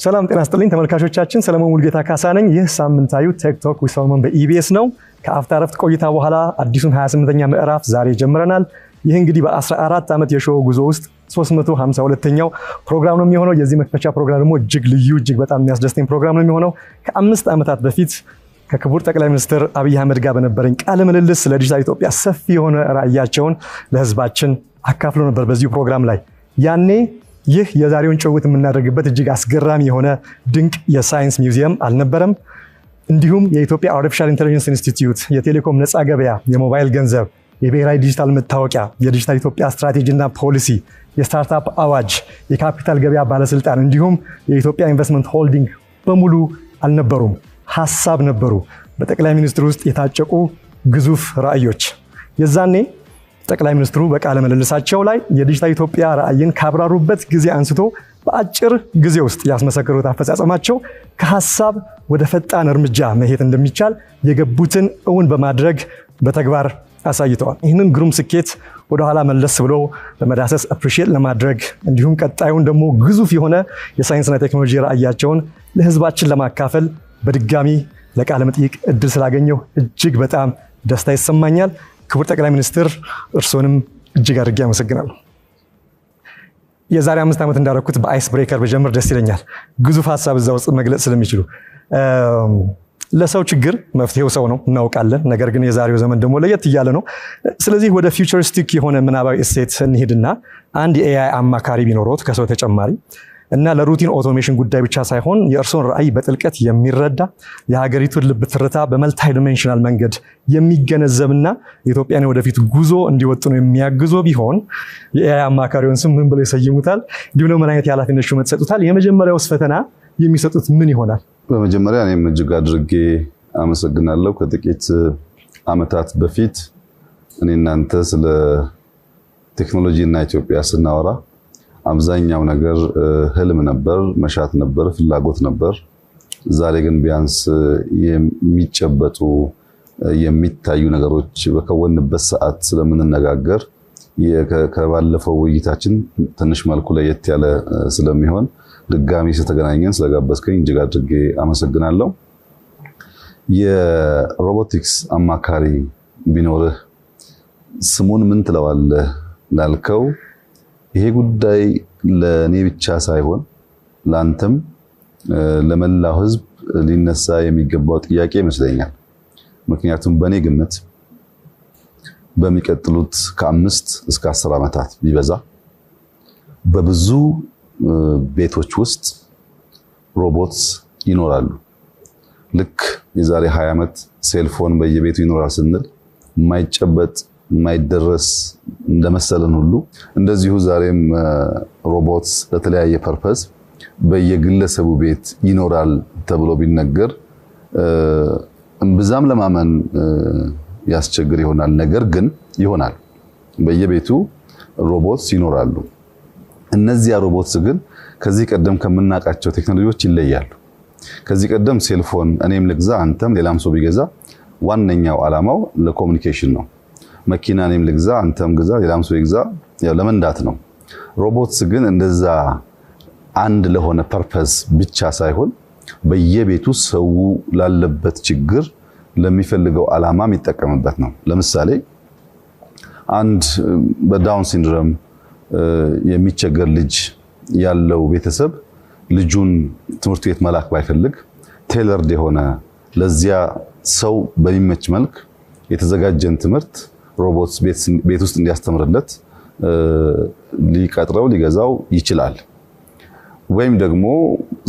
ሰላም ጤና ስጥልኝ ተመልካቾቻችን፣ ሰለሞን ሙሉጌታ ካሳ ነኝ። ይህ ሳምንታዊ Tech Talk with ሰለሞን በኢቢኤስ ነው። ከአፍታ ረፍት ቆይታ በኋላ አዲሱን 28ኛ ምዕራፍ ዛሬ ጀምረናል። ይህ እንግዲህ በ14 ዓመት የ show ጉዞ ውስጥ 352ኛው ፕሮግራም ነው የሚሆነው። የዚህ መክፈቻ ፕሮግራም ደግሞ እጅግ ልዩ፣ እጅግ በጣም የሚያስደስተኝ ፕሮግራም ነው የሚሆነው። ከ5 ዓመታት በፊት ከክቡር ጠቅላይ ሚኒስትር አብይ አህመድ ጋር በነበረኝ ቃለ ምልልስ ስለ ዲጂታል ኢትዮጵያ ሰፊ የሆነ ራዕያቸውን ለህዝባችን አካፍሎ ነበር በዚሁ ፕሮግራም ላይ። ያኔ ይህ የዛሬውን ጭውውት የምናደርግበት እጅግ አስገራሚ የሆነ ድንቅ የሳይንስ ሚውዚየም አልነበረም። እንዲሁም የኢትዮጵያ Artificial Intelligence Institute፣ የቴሌኮም ነፃ ገበያ፣ የሞባይል ገንዘብ፣ የብሔራዊ ዲጂታል መታወቂያ፣ የዲጂታል ኢትዮጵያ ስትራቴጂና ፖሊሲ፣ የ startup አዋጅ፣ የካፒታል ገበያ ባለስልጣን እንዲሁም የኢትዮጵያ ኢንቨስትመንት ሆልዲንግ በሙሉ አልነበሩም። ሀሳብ ነበሩ። በጠቅላይ ሚኒስትሩ ውስጥ የታጨቁ ግዙፍ ራዕዮች። የዛኔ ጠቅላይ ሚኒስትሩ በቃለ ምልልሳቸው ላይ የዲጂታል ኢትዮጵያ ራዕይን ካብራሩበት ጊዜ አንስቶ በአጭር ጊዜ ውስጥ ያስመሰከሩት አፈጻጸማቸው ከሀሳብ ወደ ፈጣን እርምጃ መሄድ እንደሚቻል የገቡትን እውን በማድረግ በተግባር አሳይተዋል። ይህንን ግሩም ስኬት ወደኋላ መለስ ብሎ ለመዳሰስ፣ appreciate ለማድረግ፣ እንዲሁም ቀጣዩን ደግሞ ግዙፍ የሆነ የሳይንስና ቴክኖሎጂ ራዕያቸውን ለህዝባችን ለማካፈል በድጋሚ ለቃለ መጠይቅ እድል ስላገኘሁ እጅግ በጣም ደስታ ይሰማኛል። ክቡር ጠቅላይ ሚኒስትር፣ እርስዎንም እጅግ አድርጌ አመሰግናለሁ። የዛሬ 5 ዓመት እንዳደረኩት በ ice breaker ብጀምር ደስ ይለኛል። ግዙፍ ሀሳብ እዛ ውስጥ መግለጽ ስለሚችሉ። ለሰው ችግር መፍትሄው ሰው ነው እናውቃለን። ነገር ግን የዛሬው ዘመን ደግሞ ለየት እያለ ነው። ስለዚህ ወደ futuristic የሆነ ምናባዊ እሴት እንሂድና አንድ የ AI አማካሪ ቢኖሮት ከሰው ተጨማሪ እና ለ routine automation ጉዳይ ብቻ ሳይሆን የእርስዎን ራዕይ በጥልቀት የሚረዳ፣ የሀገሪቱን ልብ ትርታ በ multidimensional መንገድ የሚገነዘብና የኢትዮጵያን ወደፊት ጉዞ እንዲወጥኑ የሚያግዞ ቢሆን የ AI አማካሪውን ስም ምን ብለው ይሰይሙታል? እንዲሁም ደግሞ ምን አይነት የኃላፊነት ሹመት ይሰጡታል? የመጀመሪያውስ ፈተና የሚሰጡት ምን ይሆናል? በመጀመሪያ እኔም እጅግ አድርጌ አመሰግናለሁ። ከጥቂት ዓመታት በፊት እኔ እናንተ ስለ ቴክኖሎጂ እና ኢትዮጵያ ስናወራ አብዛኛው ነገር ህልም ነበር፣ መሻት ነበር፣ ፍላጎት ነበር። ዛሬ ግን ቢያንስ የሚጨበጡ የሚታዩ ነገሮች በከወንበት ሰዓት ስለምንነጋገር ከባለፈው ውይይታችን ትንሽ መልኩ ለየት ያለ ስለሚሆን ድጋሚ ስለተገናኘን ስለጋበዝከኝ እጅግ አድርጌ አመሰግናለሁ። የሮቦቲክስ አማካሪ ቢኖርህ ስሙን ምን ትለዋለህ ላልከው፣ ይሄ ጉዳይ ለእኔ ብቻ ሳይሆን ለአንተም ለመላው ሕዝብ ሊነሳ የሚገባው ጥያቄ ይመስለኛል። ምክንያቱም በእኔ ግምት በሚቀጥሉት ከ5 እስከ 10 ዓመታት ቢበዛ በብዙ ቤቶች ውስጥ robots ይኖራሉ። ልክ የዛሬ 20 ዓመት cell phone በየቤቱ ይኖራል ስንል የማይጨበጥ የማይደረስ እንደመሰለን ሁሉ እንደዚሁ ዛሬም robots ለተለያየ purpose በየግለሰቡ ቤት ይኖራል ተብሎ ቢነገር እምብዛም ለማመን ያስቸግር ይሆናል። ነገር ግን ይሆናል። በየቤቱ robots ይኖራሉ። እነዚያ robots ግን ከዚህ ቀደም ከምናውቃቸው ቴክኖሎጂዎች ይለያሉ። ከዚህ ቀደም cell phone እኔም ልግዛ አንተም ሌላም ሰው ቢገዛ ዋነኛው ዓላማው ለ communication ነው። መኪና እኔም ልግዛ አንተም ግዛ ሌላም ሰው ይግዛ ያው ለመንዳት ነው። Robots ግን እንደዛ አንድ ለሆነ purpose ብቻ ሳይሆን በየቤቱ ሰው ላለበት ችግር ለሚፈልገው ዓላማ የሚጠቀምበት ነው። ለምሳሌ አንድ በ Down syndrome የሚቸገር ልጅ ያለው ቤተሰብ ልጁን ትምህርት ቤት መላክ ባይፈልግ tailored የሆነ ለዚያ ሰው በሚመች መልክ የተዘጋጀን ትምህርት ሮቦት ቤት ውስጥ እንዲያስተምርለት ሊቀጥረው ሊገዛው ይችላል። ወይም ደግሞ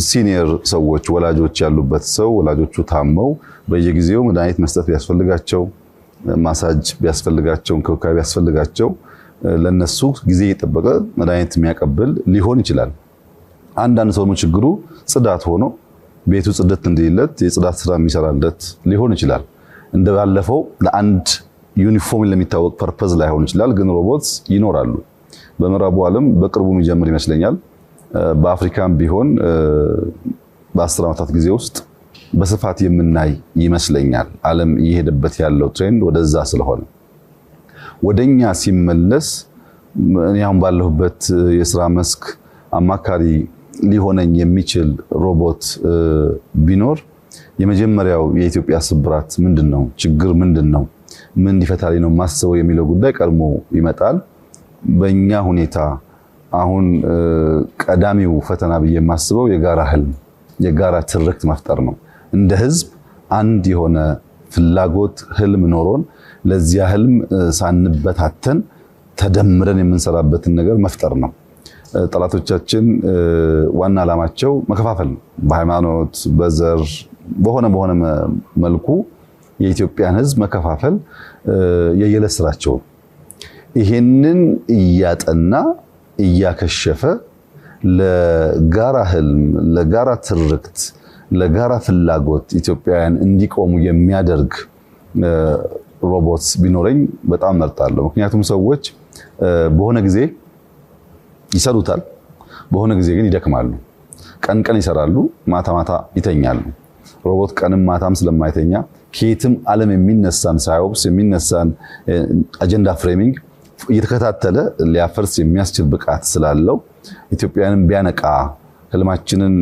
senior ሰዎች፣ ወላጆች ያሉበት ሰው ወላጆቹ ታመው በየጊዜው መድኃኒት መስጠት ቢያስፈልጋቸው፣ ማሳጅ ቢያስፈልጋቸው፣ እንክብካቤ ቢያስፈልጋቸው ለነሱ ጊዜ እየጠበቀ መድኃኒት የሚያቀብል ሊሆን ይችላል። አንዳንድ ሰው ችግሩ ጽዳት ሆኖ ቤቱ ጽድት እንዲልለት የጽዳት ስራ የሚሰራለት ሊሆን ይችላል። እንደባለፈው ለአንድ ዩኒፎርም ለሚታወቅ purpose ላይሆን ይችላል፣ ግን robots ይኖራሉ። በምዕራቡ ዓለም በቅርቡ የሚጀምር ይመስለኛል። በአፍሪካም ቢሆን በ10 ዓመታት ጊዜ ውስጥ በስፋት የምናይ ይመስለኛል። ዓለም እየሄደበት ያለው trend ወደዛ ስለሆነ ወደኛ ሲመለስ እኔ አሁን ባለሁበት የስራ መስክ አማካሪ ሊሆነኝ የሚችል ሮቦት ቢኖር የመጀመሪያው የኢትዮጵያ ስብራት ምንድን ነው? ችግር ምንድን ነው? ምን እንዲፈታልኝ ነው ማስበው የሚለው ጉዳይ ቀድሞ ይመጣል። በእኛ ሁኔታ አሁን ቀዳሚው ፈተና ብዬ የማስበው የጋራ ህልም፣ የጋራ ትርክት መፍጠር ነው። እንደ ህዝብ አንድ የሆነ ፍላጎት፣ ህልም ኖሮን ለዚያ ህልም ሳንበታተን ተደምረን የምንሰራበትን ነገር መፍጠር ነው። ጠላቶቻችን ዋና ዓላማቸው መከፋፈል ነው። በሃይማኖት፣ በዘር፣ በሆነ በሆነ መልኩ የኢትዮጵያን ህዝብ መከፋፈል የየዕለት ስራቸው። ይሄንን እያጠና እያከሸፈ ለጋራ ህልም፣ ለጋራ ትርክት፣ ለጋራ ፍላጎት ኢትዮጵያውያን እንዲቆሙ የሚያደርግ ሮቦት ቢኖረኝ በጣም መርጣለሁ። ምክንያቱም ሰዎች በሆነ ጊዜ ይሰሩታል፣ በሆነ ጊዜ ግን ይደክማሉ። ቀን ቀን ይሰራሉ፣ ማታ ማታ ይተኛሉ። ሮቦት ቀንም ማታም ስለማይተኛ ከየትም ዓለም የሚነሳን psyops፣ የሚነሳን agenda framing እየተከታተለ ሊያፈርስ የሚያስችል ብቃት ስላለው ኢትዮጵያውያንን ቢያነቃ፣ ህልማችንን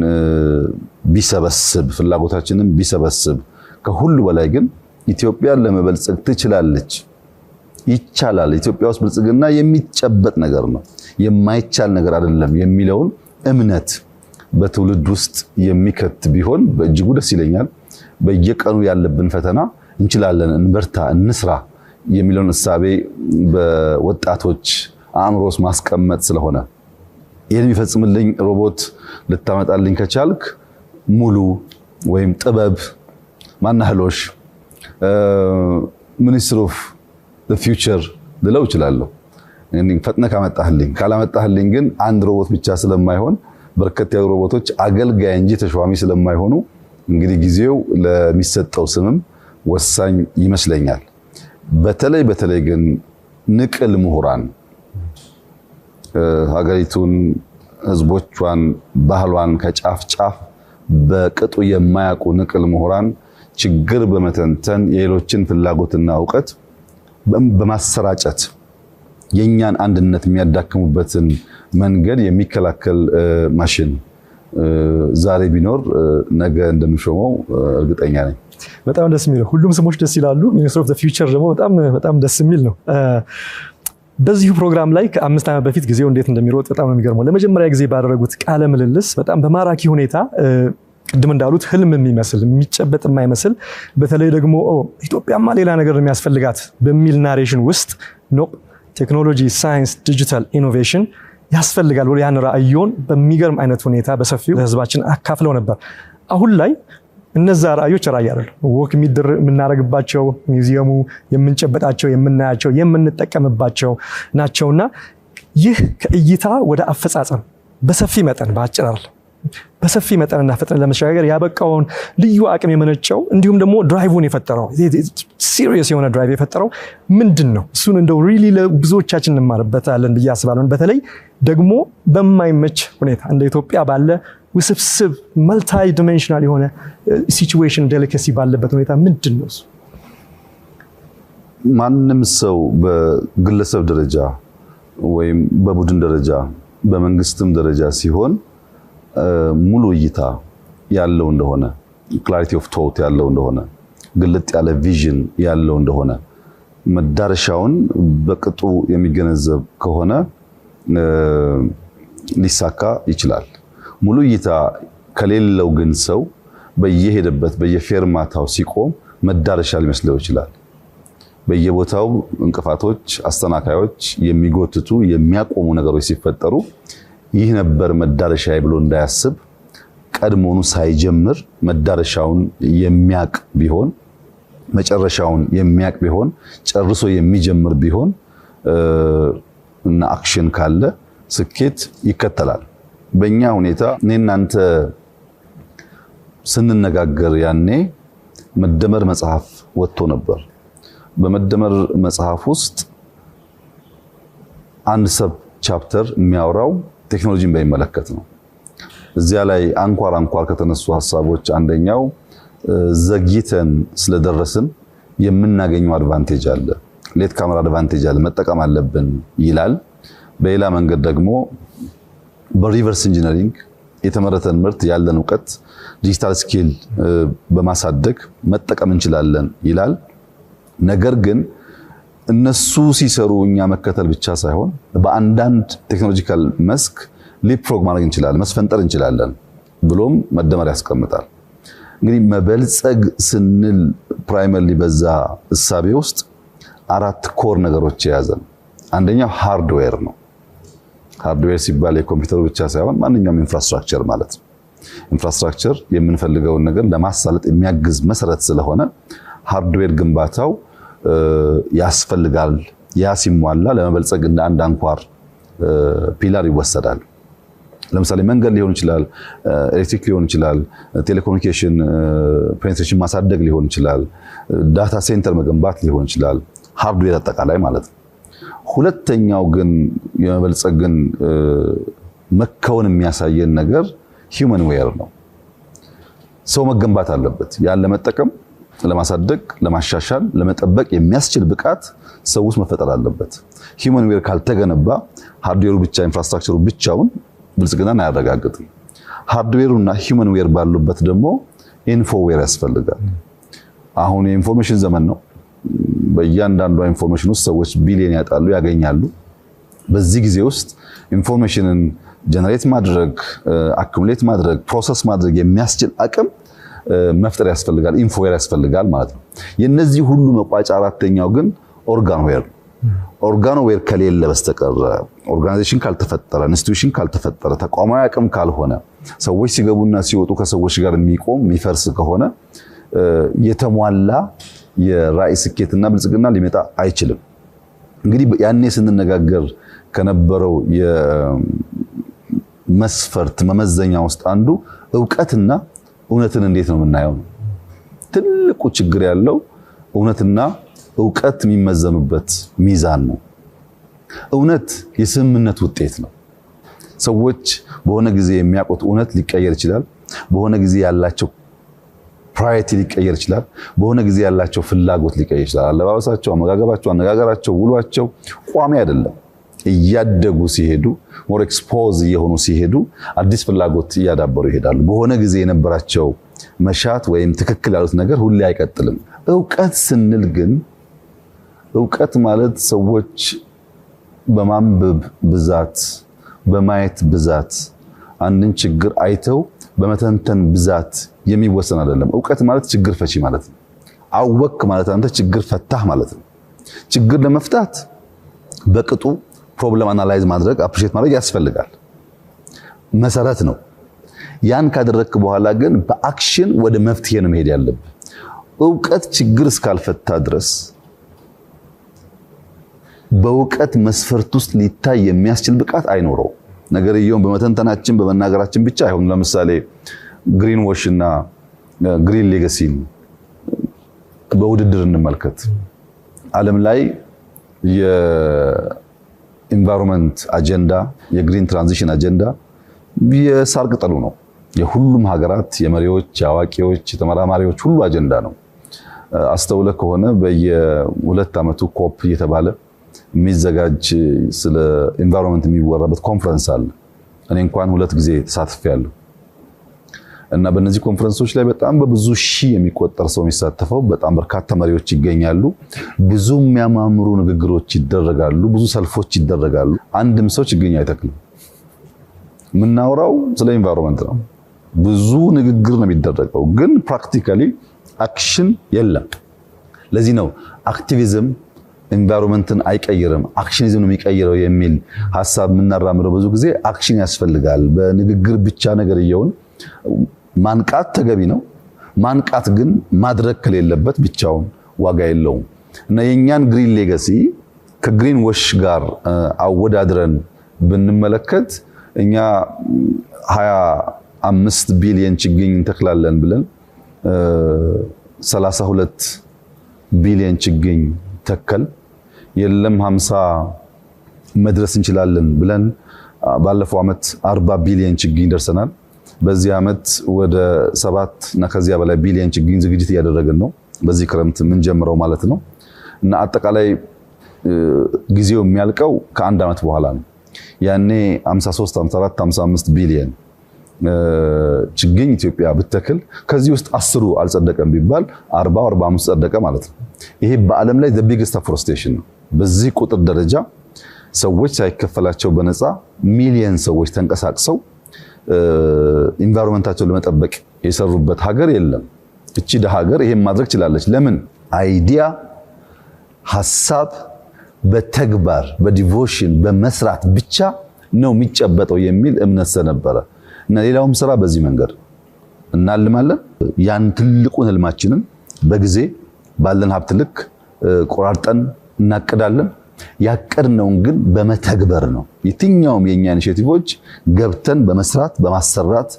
ቢሰበስብ፣ ፍላጎታችንን ቢሰበስብ፣ ከሁሉ በላይ ግን ኢትዮጵያን ለመበልጸግ ትችላለች፣ ይቻላል፣ ኢትዮጵያ ውስጥ ብልጽግና የሚጨበጥ ነገር ነው፣ የማይቻል ነገር አይደለም የሚለውን እምነት በትውልድ ውስጥ የሚከት ቢሆን በእጅጉ ደስ ይለኛል። በየቀኑ ያለብን ፈተና እንችላለን፣ እንበርታ፣ እንስራ የሚለውን እሳቤ በወጣቶች አእምሮ ውስጥ ማስቀመጥ ስለሆነ ይህን የሚፈጽምልኝ ሮቦት ልታመጣልኝ ከቻልክ ሙሉ ወይም ጥበብ ማናህሎሽ Minister of Future ልለው እችላለሁ። ፈጥነህ ካመጣህልኝ። ካላመጣህልኝ ግን አንድ ሮቦት ብቻ ስለማይሆን፣ በርከት ያሉ ሮቦቶች አገልጋይ እንጂ ተሿሚ ስለማይሆኑ እንግዲህ ጊዜው ለሚሰጠው ስምም ወሳኝ ይመስለኛል። በተለይ በተለይ ግን ንቅል ምሁራን፣ ሀገሪቱን፣ ሕዝቦቿን፣ ባህሏን ከጫፍ ጫፍ በቅጡ የማያውቁ ንቅል ምሁራን ችግር በመተንተን፣ የሌሎችን ፍላጎትና እውቀት በማሰራጨት የኛን አንድነት የሚያዳክሙበትን መንገድ የሚከላከል ማሽን ዛሬ ቢኖር ነገ እንደምሾመው እርግጠኛ ነኝ። በጣም ደስ የሚለው፣ ሁሉም ስሞች ደስ ይላሉ። Minister of Future ደግሞ በጣም በጣም ደስ የሚል ነው። በዚሁ ፕሮግራም ላይ ከ5 ዓመት በፊት፣ ጊዜው እንዴት እንደሚሮጥ በጣም ነው የሚገርመው፣ ለመጀመሪያ ጊዜ ባደረጉት ቃለ ምልልስ በጣም በማራኪ ሁኔታ ቅድም እንዳሉት ህልም የሚመስል፣ የሚጨበጥ የማይመስል፣ በተለይ ደግሞ ኢትዮጵያማ ሌላ ነገር የሚያስፈልጋት በሚል narration ውስጥ no፣ ቴክኖሎጂ፣ ሳይንስ፣ digital innovation ያስፈልጋል ብሎ ያን ራዕዮን በሚገርም አይነት ሁኔታ በሰፊው ለህዝባችን አካፍለው ነበር። አሁን ላይ እነዛ ራዕዮች ራዕይ አይደሉም። Walk የምናደርግባቸው ሚውዚየሙ፣ የምንጨበጣቸው፣ የምናያቸው፣ የምንጠቀምባቸው ናቸውና ይህ ከእይታ ወደ አፈጻጸም በሰፊ መጠን፣ በአጭር አይደለም፣ በሰፊ መጠንና ፍጥነት ለመሸጋገር ያበቃውን ልዩ አቅም የመነጨው እንዲሁም ደግሞ drive ን የፈጠረው፣ serious የሆነ drive የፈጠረው ምንድን ነው? እሱን እንደው really ብዙዎቻችን እንማርበታለን ብዬ አስባለሁ። በተለይ ደግሞ በማይመች ሁኔታ፣ እንደ ኢትዮጵያ ባለ ውስብስብ multi dimensional የሆነ situation፣ delicacy ባለበት ሁኔታ ምንድን ነው እሱ? ማንም ሰው በግለሰብ ደረጃ ወይም በቡድን ደረጃ በመንግስትም ደረጃ ሲሆን ሙሉ እይታ ያለው እንደሆነ፣ clarity of thought ያለው እንደሆነ፣ ግልጥ ያለ vision ያለው እንደሆነ፣ መዳረሻውን በቅጡ የሚገነዘብ ከሆነ ሊሳካ ይችላል። ሙሉ እይታ ከሌለው ግን ሰው በየሄደበት በየፌርማታው ሲቆም መዳረሻ ሊመስለው ይችላል። በየቦታው እንቅፋቶች፣ አሰናካዮች፣ የሚጎትቱ የሚያቆሙ ነገሮች ሲፈጠሩ ይህ ነበር መዳረሻዬ ብሎ እንዳያስብ ቀድሞውኑ ሳይጀምር መዳረሻውን የሚያቅ ቢሆን፣ መጨረሻውን የሚያቅ ቢሆን፣ ጨርሶ የሚጀምር ቢሆን እና action ካለ ስኬት ይከተላል። በእኛ ሁኔታ እኔ እናንተ ስንነጋገር ያኔ መደመር መጽሐፍ ወጥቶ ነበር። በመደመር መጽሐፍ ውስጥ አንድ sub chapter የሚያወራው ቴክኖሎጂን በሚመለከት ነው። እዚያ ላይ አንኳር አንኳር ከተነሱ ሀሳቦች አንደኛው ዘግይተን ስለደረስን የምናገኘው advantage አለ፣ late comer advantage አለ፣ መጠቀም አለብን ይላል። በሌላ መንገድ ደግሞ በ reverse engineering የተመረተን ምርት ያለን እውቀት digital skill በማሳደግ መጠቀም እንችላለን ይላል። ነገር ግን እነሱ ሲሰሩ እኛ መከተል ብቻ ሳይሆን በአንዳንድ technological መስክ leapfrog ማድረግ እንችላለን፣ መስፈንጠር እንችላለን ብሎም መደመር ያስቀምጣል። እንግዲህ መበልጸግ ስንል primarily በዛ እሳቤ ውስጥ አራት core ነገሮች የያዘ ነው። አንደኛው hardware ነው። Hardware ሲባል የኮምፒውተሩ ብቻ ሳይሆን ማንኛውም infrastructure ማለት ነው። Infrastructure የምንፈልገውን ነገር ለማሳለጥ የሚያግዝ መሰረት ስለሆነ hardware ግንባታው ያስፈልጋል። ያ ሲሟላ ለመበልጸግ እንደ አንድ አንኳር pillar ይወሰዳል። ለምሳሌ መንገድ ሊሆን ይችላል፣ ኤሌክትሪክ ሊሆን ይችላል፣ ቴሌኮሙኒኬሽን penetration ማሳደግ ሊሆን ይችላል፣ data center መገንባት ሊሆን ይችላል። Hardware አጠቃላይ ማለት ነው። ሁለተኛው ግን የመበልጸግን መከወን የሚያሳየን ነገር humanware ነው። ሰው መገንባት አለበት። ያን ለመጠቀም፣ ለማሳደግ፣ ለማሻሻል፣ ለመጠበቅ የሚያስችል ብቃት ሰው ውስጥ መፈጠር አለበት። Humanware ካልተገነባ hardware ኡ ብቻ infrastructure ኡ ብቻውን ብልጽግናን አያረጋግጥም። Hardware ኡና humanware ባሉበት ደግሞ infoware ያስፈልጋል። አሁን የ information ዘመን ነው። በእያንዳንዷ information ውስጥ ሰዎች ቢሊየን ያጣሉ፣ ያገኛሉ። በዚህ ጊዜ ውስጥ information ን generate ማድረግ፣ accumulate ማድረግ፣ process ማድረግ የሚያስችል አቅም መፍጠር ያስፈልጋል። Infoware ያስፈልጋል ማለት ነው። የነዚህ ሁሉ መቋጫ አራተኛው ግን organware ነው። Organware ከሌለ በስተቀር organization ካልተፈጠረ፣ institution ካልተፈጠረ፣ ተቋማዊ አቅም ካልሆነ፣ ሰዎች ሲገቡና ሲወጡ ከሰዎች ጋር የሚቆም የሚፈርስ ከሆነ የተሟላ የራዕይ ስኬትና ብልጽግና ሊመጣ አይችልም። እንግዲህ ያኔ ስንነጋገር ከነበረው የመስፈርት መመዘኛ ውስጥ አንዱ እውቀትና እውነትን እንዴት ነው የምናየው ነው። ትልቁ ችግር ያለው እውነትና እውቀት የሚመዘኑበት ሚዛን ነው። እውነት የስምምነት ውጤት ነው። ሰዎች በሆነ ጊዜ የሚያውቁት እውነት ሊቀየር ይችላል። በሆነ ጊዜ ያላቸው priority ሊቀየር ይችላል። በሆነ ጊዜ ያላቸው ፍላጎት ሊቀየር ይችላል። አለባበሳቸው፣ አመጋገባቸው፣ አነጋገራቸው፣ ውሏቸው ቋሚ አይደለም። እያደጉ ሲሄዱ more expose እየሆኑ ሲሄዱ አዲስ ፍላጎት እያዳበሩ ይሄዳሉ። በሆነ ጊዜ የነበራቸው መሻት ወይም ትክክል ያሉት ነገር ሁሌ አይቀጥልም። እውቀት ስንል ግን እውቀት ማለት ሰዎች በማንበብ ብዛት፣ በማየት ብዛት፣ አንድን ችግር አይተው በመተንተን ብዛት የሚወሰን አይደለም። እውቀት ማለት ችግር ፈቺ ማለት ነው። አወክ ማለት አንተ ችግር ፈታህ ማለት ነው። ችግር ለመፍታት በቅጡ problem analyze ማድረግ appreciate ማድረግ ያስፈልጋል። መሰረት ነው። ያን ካደረግክ በኋላ ግን በ action ወደ መፍትሄ ነው መሄድ ያለብህ። እውቀት ችግር እስካልፈታ ድረስ በእውቀት መስፈርት ውስጥ ሊታይ የሚያስችል ብቃት አይኖረው። ነገርየውን በመተንተናችን በመናገራችን ብቻ አይሆንም። ለምሳሌ green wash እና green legacy ን በውድድር እንመልከት። ዓለም ላይ የ environment አጀንዳ፣ የ green transition አጀንዳ የሳር ቅጠሉ ነው። የሁሉም ሀገራት የመሪዎች፣ የአዋቂዎች፣ የተመራማሪዎች ሁሉ አጀንዳ ነው። አስተውለህ ከሆነ በየ2 ዓመቱ COP እየተባለ የሚዘጋጅ ስለ environment የሚወራበት ኮንፈረንስ አለ። እኔ እንኳን 2 ጊዜ ተሳትፌያለሁ። እና በእነዚህ ኮንፈረንሶች ላይ በጣም በብዙ ሺህ የሚቆጠር ሰው የሚሳተፈው፣ በጣም በርካታ መሪዎች ይገኛሉ። ብዙ የሚያማምሩ ንግግሮች ይደረጋሉ፣ ብዙ ሰልፎች ይደረጋሉ። አንድም ሰው ችግኝ አይተክልም። የምናወራው ስለ environment ነው። ብዙ ንግግር ነው የሚደረገው፣ ግን practically action የለም። ለዚህ ነው activism environment ን አይቀይርም፣ actionism ነው የሚቀይረው የሚል ሀሳብ የምናራምደው። ብዙ ጊዜ action ያስፈልጋል። በንግግር ብቻ ነገርየውን ማንቃት ተገቢ ነው። ማንቃት ግን ማድረግ ከሌለበት ብቻውን ዋጋ የለውም። እና የኛን green legacy ከ green wash ጋር አወዳድረን ብንመለከት እኛ 25 ቢሊዮን ችግኝ እንተክላለን ብለን 32 ቢሊዮን ችግኝ ተከል፣ የለም 50 መድረስ እንችላለን ብለን ባለፈው ዓመት 40 ቢሊዮን ችግኝ ደርሰናል። በዚህ ዓመት ወደ 7 እና ከዚያ በላይ ቢሊዮን ችግኝ ዝግጅት እያደረግን ነው። በዚህ ክረምት የምንጀምረው ማለት ነው። እና አጠቃላይ ጊዜው የሚያልቀው ከአንድ ዓመት በኋላ ነው። ያኔ 53፣ 54፣ 55 ቢሊዮን ችግኝ ኢትዮጵያ ብትተክል ከዚህ ውስጥ 10ሩ አልጸደቀም ቢባል 40፣ 45 ጸደቀ ማለት ነው። ይሄ በዓለም ላይ the biggest afforestation ነው። በዚህ ቁጥር ደረጃ ሰዎች ሳይከፈላቸው በነፃ ሚሊየን ሰዎች ተንቀሳቅሰው environment ኣቸውን ለመጠበቅ የሰሩበት ሀገር የለም። እቺ ደሃ ሀገር ይሄን ማድረግ ችላለች። ለምን? Idea፣ ሀሳብ በተግባር፣ በ devotion፣ በመስራት ብቻ ነው የሚጨበጠው የሚል እምነት ስለነበረ እና ሌላውም ስራ በዚህ መንገድ እናልማለን። ያን ትልቁን ህልማችንን በጊዜ ባለን ሀብት ልክ ቆራርጠን እናቅዳለን። ያቀድነውን ግን በመተግበር ነው። የትኛውም የኛ initiative ኦች ገብተን በመስራት፣ በማሰራት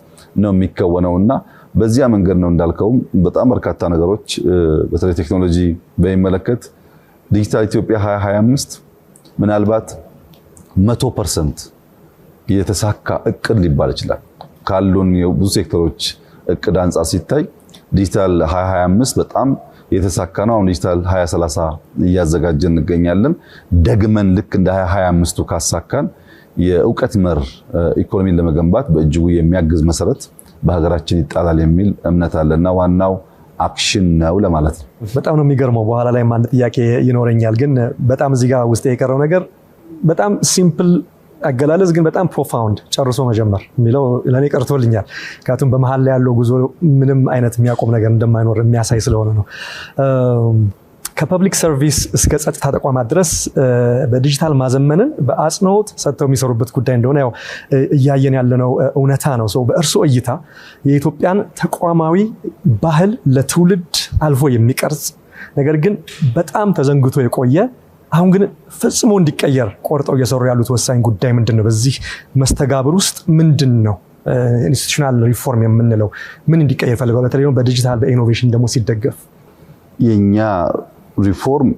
ነው የሚከወነውና በዚያ መንገድ ነው። እንዳልከውም በጣም በርካታ ነገሮች፣ በተለይ ቴክኖሎጂ በሚመለከት ዲጂታል ኢትዮጵያ 2025 ምናልባት 100% የተሳካ እቅድ ሊባል ይችላል። ካሉን ብዙ ሴክተሮች እቅድ አንጻር ሲታይ ዲጂታል 2025 በጣም የተሳካ ነው። አሁን ዲጂታል 2030 እያዘጋጀን እንገኛለን። ደግመን ልክ እንደ 2025ቱ ካሳካን የእውቀት መር ኢኮኖሚን ለመገንባት በእጅጉ የሚያግዝ መሰረት በሀገራችን ይጣላል የሚል እምነት አለና ዋናው action ነው ለማለት ነው። በጣም ነው የሚገርመው። በኋላ ላይ አንድ ጥያቄ ይኖረኛል፣ ግን በጣም እዚህ ጋር ውስጥ የቀረው ነገር በጣም simple አገላለጽ ግን በጣም profound፣ ጨርሶ መጀመር የሚለው ለእኔ ቀርቶልኛል። ምክንያቱም በመሀል ላይ ያለው ጉዞ ምንም አይነት የሚያቆም ነገር እንደማይኖር የሚያሳይ ስለሆነ ነው። ከ public service እስከ ጸጥታ ተቋማት ድረስ በዲጂታል ማዘመንን በአጽንኦት ሰጥተው የሚሰሩበት ጉዳይ እንደሆነ ያው እያየን ያለነው እውነታ ነው። በእርስዎ እይታ የኢትዮጵያን ተቋማዊ ባህል ለትውልድ አልፎ የሚቀርጽ፣ ነገር ግን በጣም ተዘንግቶ የቆየ፣ አሁን ግን ፈጽሞ እንዲቀየር ቆርጠው እየሰሩ ያሉት ወሳኝ ጉዳይ ምንድን ነው? በዚህ መስተጋብር ውስጥ ምንድን ነው institutional reform የምንለው? ምን እንዲቀየር ፈልገዋል? በተለይ ደግሞ በዲጂታል፣ በ innovation ደግሞ ሲደገፍ። የኛ ሪፎርም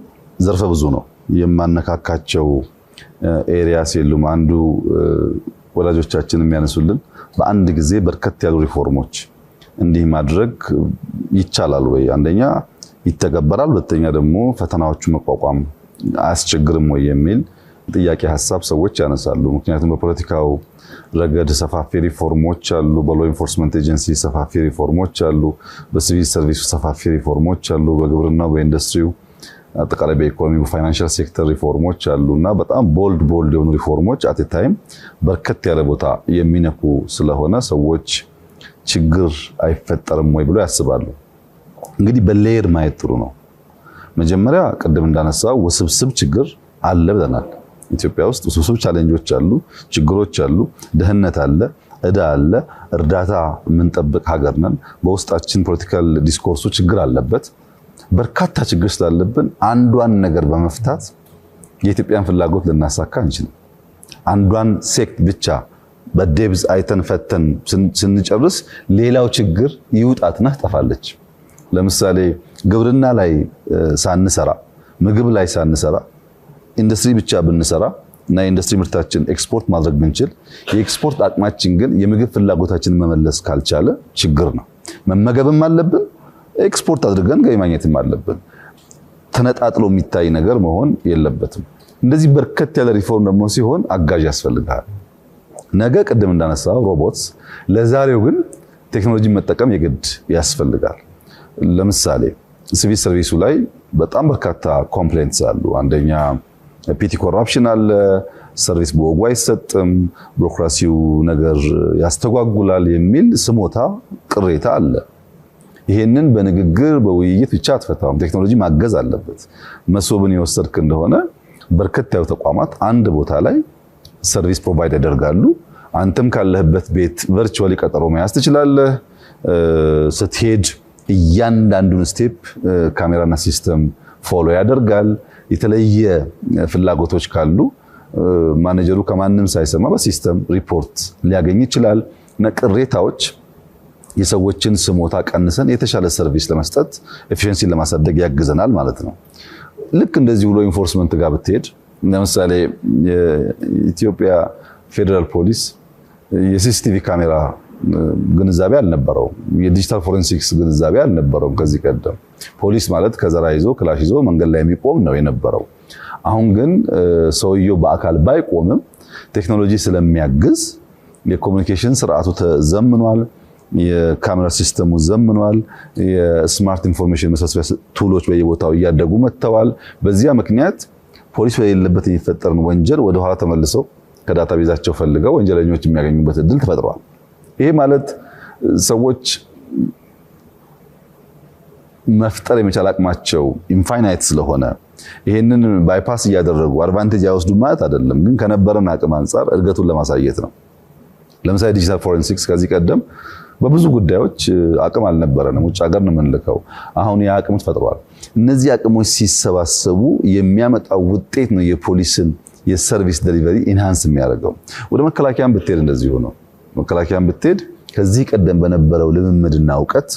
ዘርፈ ብዙ ነው። የማነካካቸው areas የሉም። አንዱ ወላጆቻችን የሚያነሱልን በአንድ ጊዜ በርከት ያሉ ሪፎርሞች እንዲህ ማድረግ ይቻላል ወይ? አንደኛ ይተገበራል፣ ሁለተኛ ደግሞ ፈተናዎቹ መቋቋም አያስቸግርም ወይ የሚል ጥያቄ፣ ሀሳብ ሰዎች ያነሳሉ። ምክንያቱም በፖለቲካው ረገድ ሰፋፊ ሪፎርሞች አሉ። በ law enforcement agency ሰፋፊ ሪፎርሞች አሉ። በሲቪል ሰርቪሱ ሰፋፊ ሪፎርሞች አሉ። በግብርናው፣ በኢንዱስትሪው፣ አጠቃላይ በኢኮኖሚ፣ በ financial sector ሪፎርሞች አሉ እና በጣም bold bold የሆኑ ሪፎርሞች at a time በርከት ያለ ቦታ የሚነኩ ስለሆነ ሰዎች ችግር አይፈጠርም ወይ ብሎ ያስባሉ። እንግዲህ በ layer ማየት ጥሩ ነው። መጀመሪያ ቅድም እንዳነሳው ውስብስብ ችግር አለ ብለናል። ኢትዮጵያ ውስጥ ውስብስብ challenge ኦች አሉ፣ ችግሮች አሉ፣ ድህነት አለ፣ እዳ አለ፣ እርዳታ የምንጠብቅ ሀገር ነን። በውስጣችን political discourse ኡ ችግር አለበት። በርካታ ችግር ስላለብን አንዷን ነገር በመፍታት የኢትዮጵያን ፍላጎት ልናሳካ አንችልም። አንዷን ሴክተር ብቻ በ depth አይተን ፈተን ስንጨርስ ሌላው ችግር ይውጣትና ትጠፋለች። ለምሳሌ ግብርና ላይ ሳንሰራ፣ ምግብ ላይ ሳንሰራ፣ ኢንዱስትሪ ብቻ ብንሰራ እና የኢንዱስትሪ ምርታችን ኤክስፖርት ማድረግ ብንችል የኤክስፖርት አቅማችን ግን የምግብ ፍላጎታችንን መመለስ ካልቻለ ችግር ነው። መመገብም አለብን፣ ኤክስፖርት አድርገን ገቢ ማግኘትም አለብን። ተነጣጥሎ የሚታይ ነገር መሆን የለበትም። እንደዚህ በርከት ያለ ሪፎርም ደግሞ ሲሆን አጋዥ ያስፈልጋል። ነገ ቅድም እንዳነሳው robots፣ ለዛሬው ግን ቴክኖሎጂ መጠቀም የግድ ያስፈልጋል። ለምሳሌ ሲቪል ሰርቪሱ ላይ በጣም በርካታ complaints አሉ። አንደኛ petty corruption አለ፣ service በወጉ አይሰጥም፣ ቢሮክራሲው ነገር ያስተጓጉላል የሚል ስሞታ፣ ቅሬታ አለ። ይሄንን በንግግር፣ በውይይት ብቻ አትፈታውም። ቴክኖሎጂ ማገዝ አለበት። መሶብን የወሰድክ እንደሆነ በርከት ያሉ ተቋማት አንድ ቦታ ላይ service provide ያደርጋሉ። አንተም ካለህበት ቤት virtually ቀጠሮ መያዝ ትችላለህ። ስትሄድ እያንዳንዱን step ካሜራና system follow ያደርጋል። የተለየ ፍላጎቶች ካሉ ማኔጀሩ ከማንም ሳይሰማ በ system ሪፖርት ሊያገኝ ይችላል። እና ቅሬታዎች፣ የሰዎችን ስሞታ ቀንሰን የተሻለ service ለመስጠት፣ efficiency ን ለማሳደግ ያግዘናል ማለት ነው። ልክ እንደዚህ ብሎ enforcement ጋር ብትሄድ ለምሳሌ የኢትዮጵያ ፌዴራል ፖሊስ የ CCTV ካሜራ ግንዛቤ አልነበረውም። የ digital forensics ግንዛቤ አልነበረውም። ከዚህ ቀደም ፖሊስ ማለት ከዘራ ይዞ፣ ክላሽ ይዞ መንገድ ላይ የሚቆም ነው የነበረው። አሁን ግን ሰውየው በአካል ባይቆምም ቴክኖሎጂ ስለሚያግዝ የ communication ስርዓቱ ተዘምኗል። የካሜራ system ኡ ዘምኗል። የ smart information መሰብሰቢያ tool ኦች በየቦታው እያደጉ መጥተዋል። በዚያ ምክንያት ፖሊስ በሌለበት የሚፈጠርን ወንጀል ወደኋላ ተመልሰው ከ database ኣቸው ፈልገው ወንጀለኞች የሚያገኙበት እድል ተፈጥሯል። ይሄ ማለት ሰዎች መፍጠር የመቻል አቅማቸው infinite ስለሆነ ይሄንን bypass እያደረጉ advantage አይወስዱ ማለት አይደለም፣ ግን ከነበረን አቅም አንጻር እድገቱን ለማሳየት ነው። ለምሳሌ digital forensics ከዚህ ቀደም በብዙ ጉዳዮች አቅም አልነበረንም፣ ውጭ ሀገር ነው የምንልከው። አሁን ያ አቅም ተፈጥሯል። እነዚህ አቅሞች ሲሰባሰቡ የሚያመጣው ውጤት ነው የፖሊስን የ service delivery enhance የሚያደርገው። ወደ መከላከያም ብትሄድ እንደዚሁ ነው። መከላከያም ብትሄድ ከዚህ ቀደም በነበረው ልምምድና እውቀት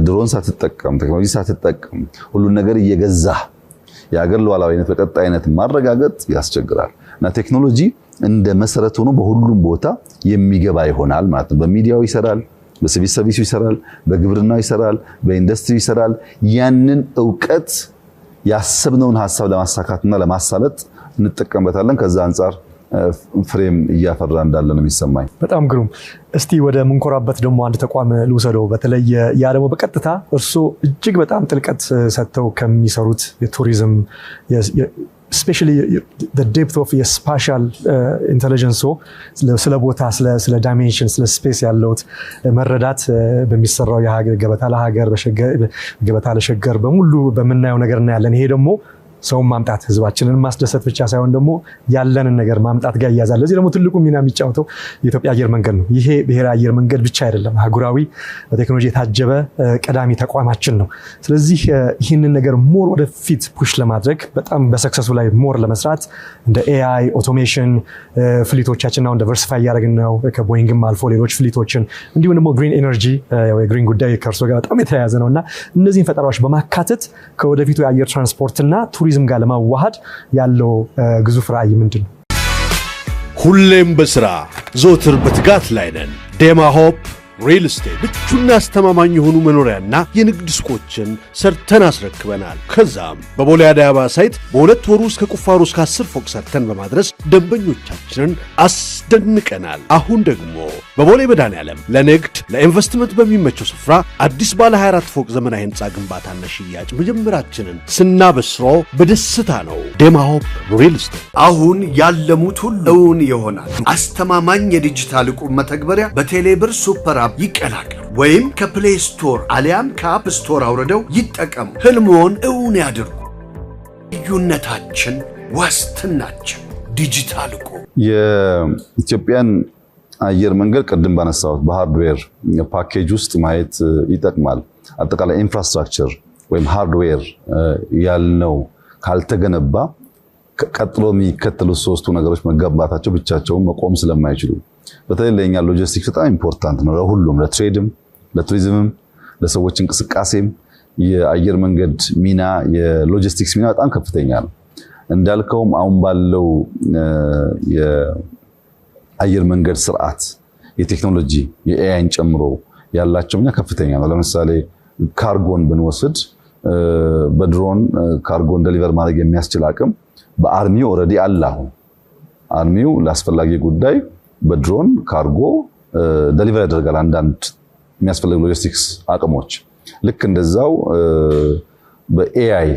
ድሮን ሳትጠቀም፣ ቴክኖሎጂ ሳትጠቀም፣ ሁሉን ነገር እየገዛ የሀገር ሉዓላዊነት በቀጣይነት ማረጋገጥ ያስቸግራል እና ቴክኖሎጂ እንደ መሰረት ሆኖ በሁሉም ቦታ የሚገባ ይሆናል ማለት ነው። በሚዲያው ይሰራል፣ በሲቪል ሰርቪሱ ይሰራል፣ በግብርናው ይሰራል፣ በኢንዱስትሪ ይሰራል። ያንን እውቀት ያሰብነውን ሀሳብ ለማሳካትና ለማሳለጥ እንጠቀምበታለን። ከዛ አንጻር ፍሬም እያፈራ እንዳለ ነው የሚሰማኝ። በጣም ግሩም። እስቲ ወደ ምንኮራበት ደግሞ አንድ ተቋም ልውሰደው። በተለይ ያ ደግሞ በቀጥታ እርስዎ እጅግ በጣም ጥልቀት ሰጥተው ከሚሰሩት የቱሪዝም፣ especially depth of የ spatial intelligence፣ ስለ ቦታ፣ ስለ dimension፣ ስለ space ያለውት መረዳት በሚሰራው የሀገር ገበታ ለሀገር፣ ገበታ ለሸገር በሙሉ በምናየው ነገር እናያለን። ይሄ ደግሞ ሰውን ማምጣት፣ ህዝባችንን ማስደሰት ብቻ ሳይሆን ደግሞ ያለንን ነገር ማምጣት ጋር ይያዛል። ለዚህ ደግሞ ትልቁ ሚና የሚጫወተው የኢትዮጵያ አየር መንገድ ነው። ይሄ ብሔራዊ አየር መንገድ ብቻ አይደለም፣ አህጉራዊ በቴክኖሎጂ የታጀበ ቀዳሚ ተቋማችን ነው። ስለዚህ ይህንን ነገር more ወደፊት push ለማድረግ፣ በጣም በ success ኡ ላይ more ለመስራት እንደ AI automation፣ fleet ኦቻችን አሁን diversify እያደረግን ነው። ከቦይንግም አልፎ ሌሎች fleet ኦችን፣ እንዲሁም ደግሞ green energy፣ የ green ጉዳይ ከእርሶ ጋር በጣም የተያያዘ ነው እና እነዚህን ፈጠራዎች በማካተት ከወደፊቱ የአየር ትራንስፖርትና ቱሪዝም ጋር ለማዋሃድ ያለው ግዙፍ ራዕይ ምንድን ነው? ሁሌም በሥራ፣ ዘወትር በትጋት ላይ ነን። ዴማ ሆፕ ሪል ስቴት ምቹና አስተማማኝ የሆኑ መኖሪያና የንግድ ሱቆችን ሰርተን አስረክበናል። ከዛም በቦሌ አደይ አበባ site በ2 ወር ውስጥ ከቁፋሮ እስከ 10 ፎቅ ሰርተን በማድረስ ደንበኞቻችንን አስደንቀናል። አሁን ደግሞ በቦሌ መድኃኔዓለም ለንግድ፣ ለኢንቨስትመንት በሚመቸው ስፍራ አዲስ ባለ 24 ፎቅ ዘመናዊ ሕንፃ ግንባታና ሽያጭ መጀመራችንን ስናበስሮ በደስታ ነው። ዴማ ሆፕ ሪል ስቴት። አሁን ያለሙት ሁሉ እውን ይሆናል። አስተማማኝ የዲጂታል ዕቁብ መተግበሪያ በቴሌብር super app ይቀላቀሉ ወይም ከ Play Store አሊያም ከ App Store አውርደው ይጠቀሙ። ህልሞን እውን ያድርጉ። ልዩነታችን ዋስትናችን። ዲጂታል ዕቁብ። የኢትዮጵያን አየር መንገድ ቅድም ባነሳሁት በ hardware package ውስጥ ማየት ይጠቅማል። አጠቃላይ infrastructure ወይም hardware ያልነው ካልተገነባ ቀጥሎ የሚከተሉት ሶስቱ ነገሮች መገንባታቸው ብቻቸውን መቆም ስለማይችሉ፣ በተለይ ለኛ ሎጂስቲክስ በጣም important ነው። ለሁሉም፣ ለ trade ም፣ ለቱሪዝምም፣ ለሰዎች እንቅስቃሴም የአየር መንገድ ሚና፣ የሎጂስቲክስ ሚና በጣም ከፍተኛ ነው። እንዳልከውም አሁን ባለው የአየር መንገድ ስርዓት የቴክኖሎጂ የ AI ን ጨምሮ ያላቸው ሚና ከፍተኛ ነው። ለምሳሌ ካርጎን ብንወስድ በ drone cargo ን deliver ማድረግ የሚያስችል አቅም በ army ው already አለ። አሁን army ው ለአስፈላጊ ጉዳይ በ drone cargo deliver ያደርጋል። አንዳንድ የሚያስፈልጉ ሎጂስቲክስ አቅሞች ልክ እንደዛው በ AI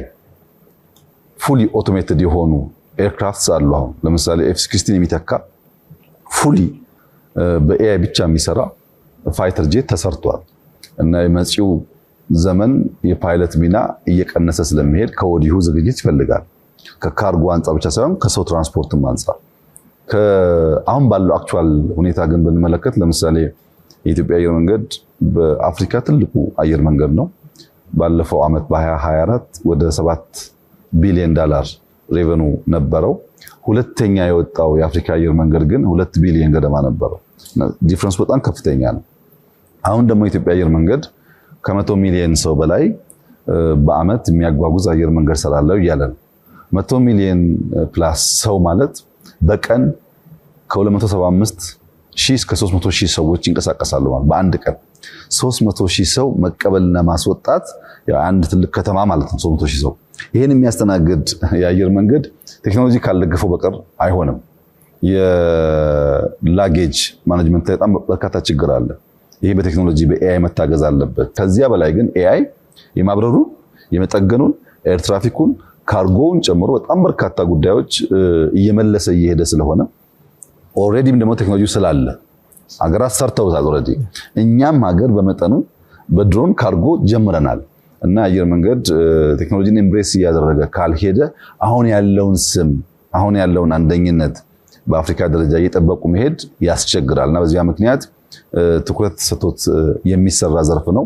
fully automated የሆኑ aircrafts አሉ። አሁን ለምሳሌ F-16 የሚተካ fully በ AI ብቻ የሚሰራ fighter jet ተሰርቷል እና የመጪው ዘመን የፓይለት ሚና እየቀነሰ ስለሚሄድ ከወዲሁ ዝግጅት ይፈልጋል። ከካርጎ አንጻር ብቻ ሳይሆን ከሰው ትራንስፖርትም አንጻር። አሁን ባለው actual ሁኔታ ግን ብንመለከት ለምሳሌ የኢትዮጵያ አየር መንገድ በአፍሪካ ትልቁ አየር መንገድ ነው። ባለፈው ዓመት በ2024 ወደ 7 ቢሊዮን ዳላር revenue ነበረው። ሁለተኛ የወጣው የአፍሪካ አየር መንገድ ግን 2 ቢሊዮን ገደማ ነበረው። Difference ኡ በጣም ከፍተኛ ነው። አሁን ደግሞ የኢትዮጵያ አየር መንገድ ከ100 ሚሊዮን ሰው በላይ በአመት የሚያጓጉዝ አየር መንገድ ሰራለው እያለ ነው። 100 ሚሊዮን plus ሰው ማለት በቀን ከ275 ሺህ እስከ 300 ሺህ ሰዎች ይንቀሳቀሳሉ ማለት፣ በአንድ ቀን 300 ሺህ ሰው መቀበልና ማስወጣት አንድ ትልቅ ከተማ ማለት ነው። 300 ሺህ ሰው ይህን የሚያስተናግድ የአየር መንገድ ቴክኖሎጂ ካልደገፈው በቀር አይሆንም። የ luggage management ላይ በጣም በርካታ ችግር አለ። ይሄ በቴክኖሎጂ በ AI መታገዝ አለበት። ከዚያ በላይ ግን AI የማብረሩን፣ የመጠገኑን፣ air traffic ኡን፣ cargo ውን ጨምሮ በጣም በርካታ ጉዳዮች እየመለሰ እየሄደ ስለሆነ already ም ደግሞ ቴክኖሎጂ ስላለ ሀገራት ሰርተውታል። Already እኛም ሀገር በመጠኑ በ drone cargo ጀምረናል። እና አየር መንገድ ቴክኖሎጂን embrace እያደረገ ካልሄደ አሁን ያለውን ስም፣ አሁን ያለውን አንደኝነት በአፍሪካ ደረጃ እየጠበቁ መሄድ ያስቸግራል። እና በዚያ ምክንያት ትኩረት ሰጥቶት የሚሰራ ዘርፍ ነው።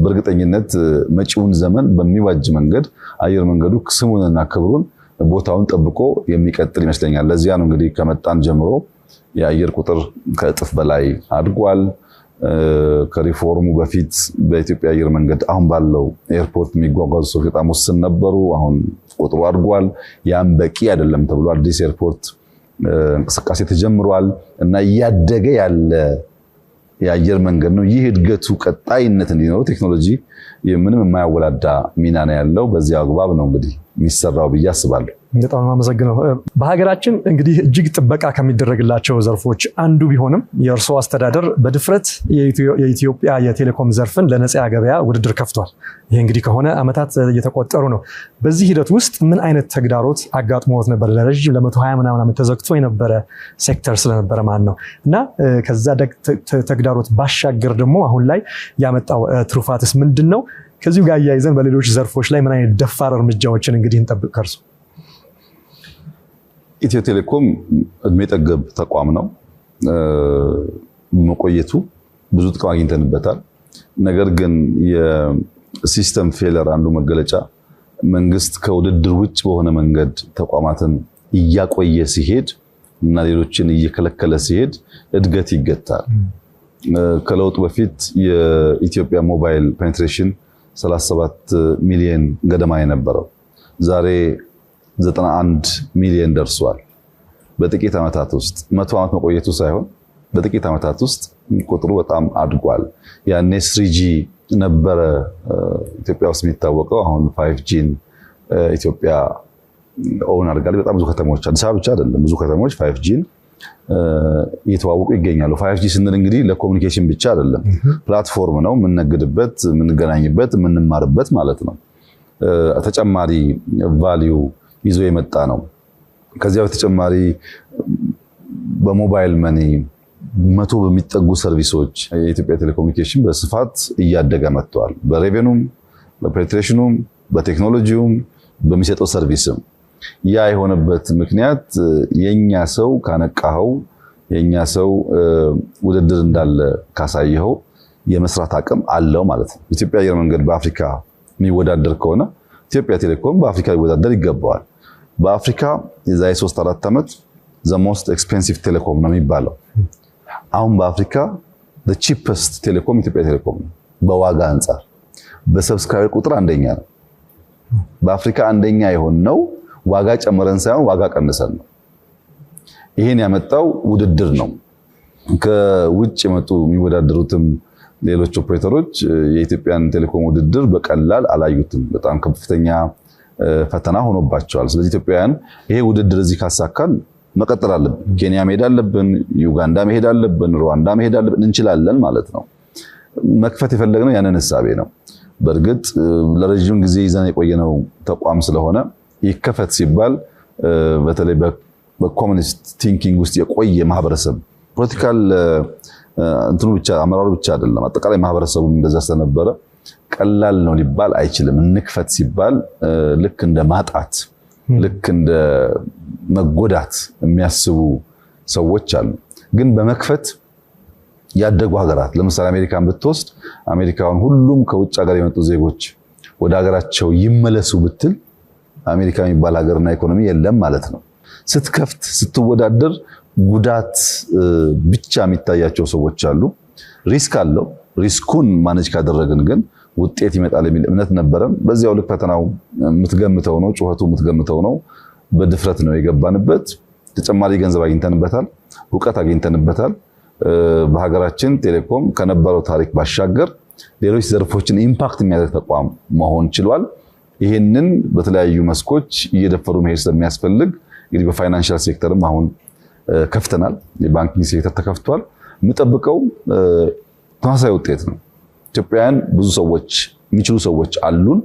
በእርግጠኝነት መጪውን ዘመን በሚዋጅ መንገድ አየር መንገዱ ስሙንና ክብሩን ቦታውን ጠብቆ የሚቀጥል ይመስለኛል። ለዚያ ነው እንግዲህ ከመጣን ጀምሮ የአየር ቁጥር ከእጥፍ በላይ አድጓል። ከሪፎርሙ በፊት በኢትዮጵያ አየር መንገድ አሁን ባለው ኤርፖርት የሚጓጓዙ ሰዎች በጣም ውስን ነበሩ። አሁን ቁጥሩ አድጓል። ያም በቂ አይደለም ተብሎ አዲስ ኤርፖርት እንቅስቃሴ ተጀምሯል እና እያደገ ያለ የአየር መንገድ ነው። ይህ እድገቱ ቀጣይነት እንዲኖረው ቴክኖሎጂ ምንም የማያወላዳ ሚና ነው ያለው። በዚያ አግባብ ነው እንግዲህ የሚሰራው ብዬ አስባለሁ። በጣም አመሰግነው። በሀገራችን እንግዲህ እጅግ ጥበቃ ከሚደረግላቸው ዘርፎች አንዱ ቢሆንም የእርስዎ አስተዳደር በድፍረት የኢትዮጵያ የቴሌኮም ዘርፍን ለነፃ ገበያ ውድድር ከፍቷል። ይህ እንግዲህ ከሆነ ዓመታት እየተቆጠሩ ነው። በዚህ ሂደት ውስጥ ምን አይነት ተግዳሮት አጋጥሞት ነበር? ለረዥም ለ120 ምናምን ዓመት ተዘግቶ የነበረ ሴክተር ስለነበረ ማለት ነው። እና ከዛ ተግዳሮት ባሻገር ደግሞ አሁን ላይ ያመጣው ትሩፋትስ ምንድን ነው? ከዚሁ ጋር አያይዘን በሌሎች ዘርፎች ላይ ምን አይነት ደፋር እርምጃዎችን እንግዲህ እንጠብቅ ከእርሱ? ኢትዮ ቴሌኮም እድሜ ጠገብ ተቋም ነው። መቆየቱ ብዙ ጥቅም አግኝተንበታል። ነገር ግን የ system failure አንዱ መገለጫ መንግስት ከውድድር ውጭ በሆነ መንገድ ተቋማትን እያቆየ ሲሄድ እና ሌሎችን እየከለከለ ሲሄድ እድገት ይገታል። ከለውጡ በፊት የኢትዮጵያ mobile penetration 37 ሚሊዮን ገደማ የነበረው ዛሬ 91 ሚሊዮን ደርሷል። በጥቂት ዓመታት ውስጥ፣ 100 ዓመት መቆየቱ ሳይሆን በጥቂት ዓመታት ውስጥ ቁጥሩ በጣም አድጓል። ያኔ 3G ነበረ ኢትዮጵያ ውስጥ የሚታወቀው። አሁን 5G ን ኢትዮጵያ own አድርጋለች። በጣም ብዙ ከተሞች፣ አዲስ አበባ ብቻ አይደለም፣ ብዙ ከተሞች 5G ን እየተዋወቁ ይገኛሉ። 5G ስንል እንግዲህ ለ communication ብቻ አይደለም፣ platform ነው፣ የምንነግድበት፣ የምንገናኝበት፣ የምንማርበት ማለት ነው። ተጨማሪ value ይዞ የመጣ ነው። ከዚያ በተጨማሪ በ mobile money 100 በሚጠጉ service ኦች የኢትዮጵያ ቴሌኮሙኒኬሽን በስፋት እያደገ መጥቷል። በሬቬኑም፣ በፔኔትሬሽኑም፣ በቴክኖሎጂውም፣ በሚሰጠው service ም። ያ የሆነበት ምክንያት የኛ ሰው ካነቃኸው፣ የኛ ሰው ውድድር እንዳለ ካሳየኸው የመስራት አቅም አለው ማለት ነው። ኢትዮጵያ አየር መንገድ በአፍሪካ የሚወዳደር ከሆነ ኢትዮጵያ ቴሌኮም በአፍሪካ ሊወዳደር ይገባዋል። በአፍሪካ የዛሬ 3-4 ዓመት the most expensive telecom ነው የሚባለው። አሁን በአፍሪካ the cheapest telecom ኢትዮጵያ ቴሌኮም ነው። በዋጋ አንጻር በ subscriber ቁጥር አንደኛ ነው። በአፍሪካ አንደኛ የሆነው ዋጋ ጨምረን ሳይሆን ዋጋ ቀንሰን ነው። ይሄን ያመጣው ውድድር ነው። ከውጭ የመጡ የሚወዳደሩትም ሌሎች ኦፕሬተሮች የኢትዮጵያን ቴሌኮም ውድድር በቀላል አላዩትም። በጣም ከፍተኛ ፈተና ሆኖባቸዋል። ስለዚህ ኢትዮጵያውያን ይሄ ውድድር እዚህ ካሳካን መቀጠል አለብን። ኬንያ መሄድ አለብን፣ ዩጋንዳ መሄድ አለብን፣ ሩዋንዳ መሄድ አለብን። እንችላለን ማለት ነው። መክፈት የፈለግነው ያንን እሳቤ ነው። በእርግጥ ለረጅም ጊዜ ይዘን የቆየነው ተቋም ስለሆነ ይከፈት ሲባል በተለይ በ communist thinking ውስጥ የቆየ ማህበረሰብ፣ political እንትኑ ብቻ፣ አመራሩ ብቻ አይደለም፣ አጠቃላይ ማህበረሰቡም እንደዛ ስለነበረ ቀላል ነው ሊባል አይችልም። እንክፈት ሲባል ልክ እንደ ማጣት፣ ልክ እንደ መጎዳት የሚያስቡ ሰዎች አሉ። ግን በመክፈት ያደጉ ሀገራት ለምሳሌ አሜሪካን ብትወስድ፣ አሜሪካውን ሁሉም ከውጭ ሀገር የመጡ ዜጎች ወደ ሀገራቸው ይመለሱ ብትል አሜሪካ የሚባል ሀገርና ኢኮኖሚ የለም ማለት ነው። ስትከፍት፣ ስትወዳደር ጉዳት ብቻ የሚታያቸው ሰዎች አሉ። Risk አለው። Risk ኡን manage ካደረግን ግን ውጤት ይመጣል የሚል እምነት ነበረን። በዚያው ልክ ፈተናው የምትገምተው ነው፣ ጩኸቱ የምትገምተው ነው። በድፍረት ነው የገባንበት። ተጨማሪ ገንዘብ አግኝተንበታል፣ እውቀት አግኝተንበታል። በሀገራችን ቴሌኮም ከነበረው ታሪክ ባሻገር ሌሎች ዘርፎችን impact የሚያደርግ ተቋም መሆን ችሏል። ይህንን በተለያዩ መስኮች እየደፈሩ መሄድ ስለሚያስፈልግ እንግዲህ በ financial sector ም አሁን ከፍተናል። የ banking sector ተከፍቷል። የምጠብቀው ተመሳሳይ ውጤት ነው። ኢትዮጵያውያን ብዙ ሰዎች፣ የሚችሉ ሰዎች አሉን፣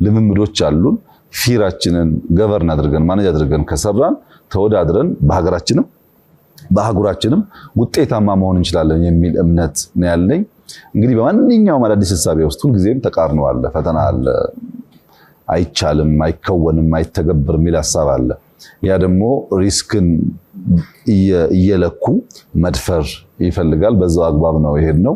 ልምምዶች አሉን። Fear ኣችንን govern አድርገን፣ manage አድርገን ከሰራን ተወዳድረን በሀገራችንም በአህጉራችንም ውጤታማ መሆን እንችላለን የሚል እምነት ነው ያለኝ። እንግዲህ በማንኛውም አዳዲስ እሳቤ ውስጥ ሁልጊዜም ተቃርኖ አለ፣ ፈተና አለ። አይቻልም፣ አይከወንም፣ አይተገብርም የሚል ሀሳብ አለ። ያ ደግሞ risk ን እየለኩ መድፈር ይፈልጋል። በዛው አግባብ ነው የሄድነው።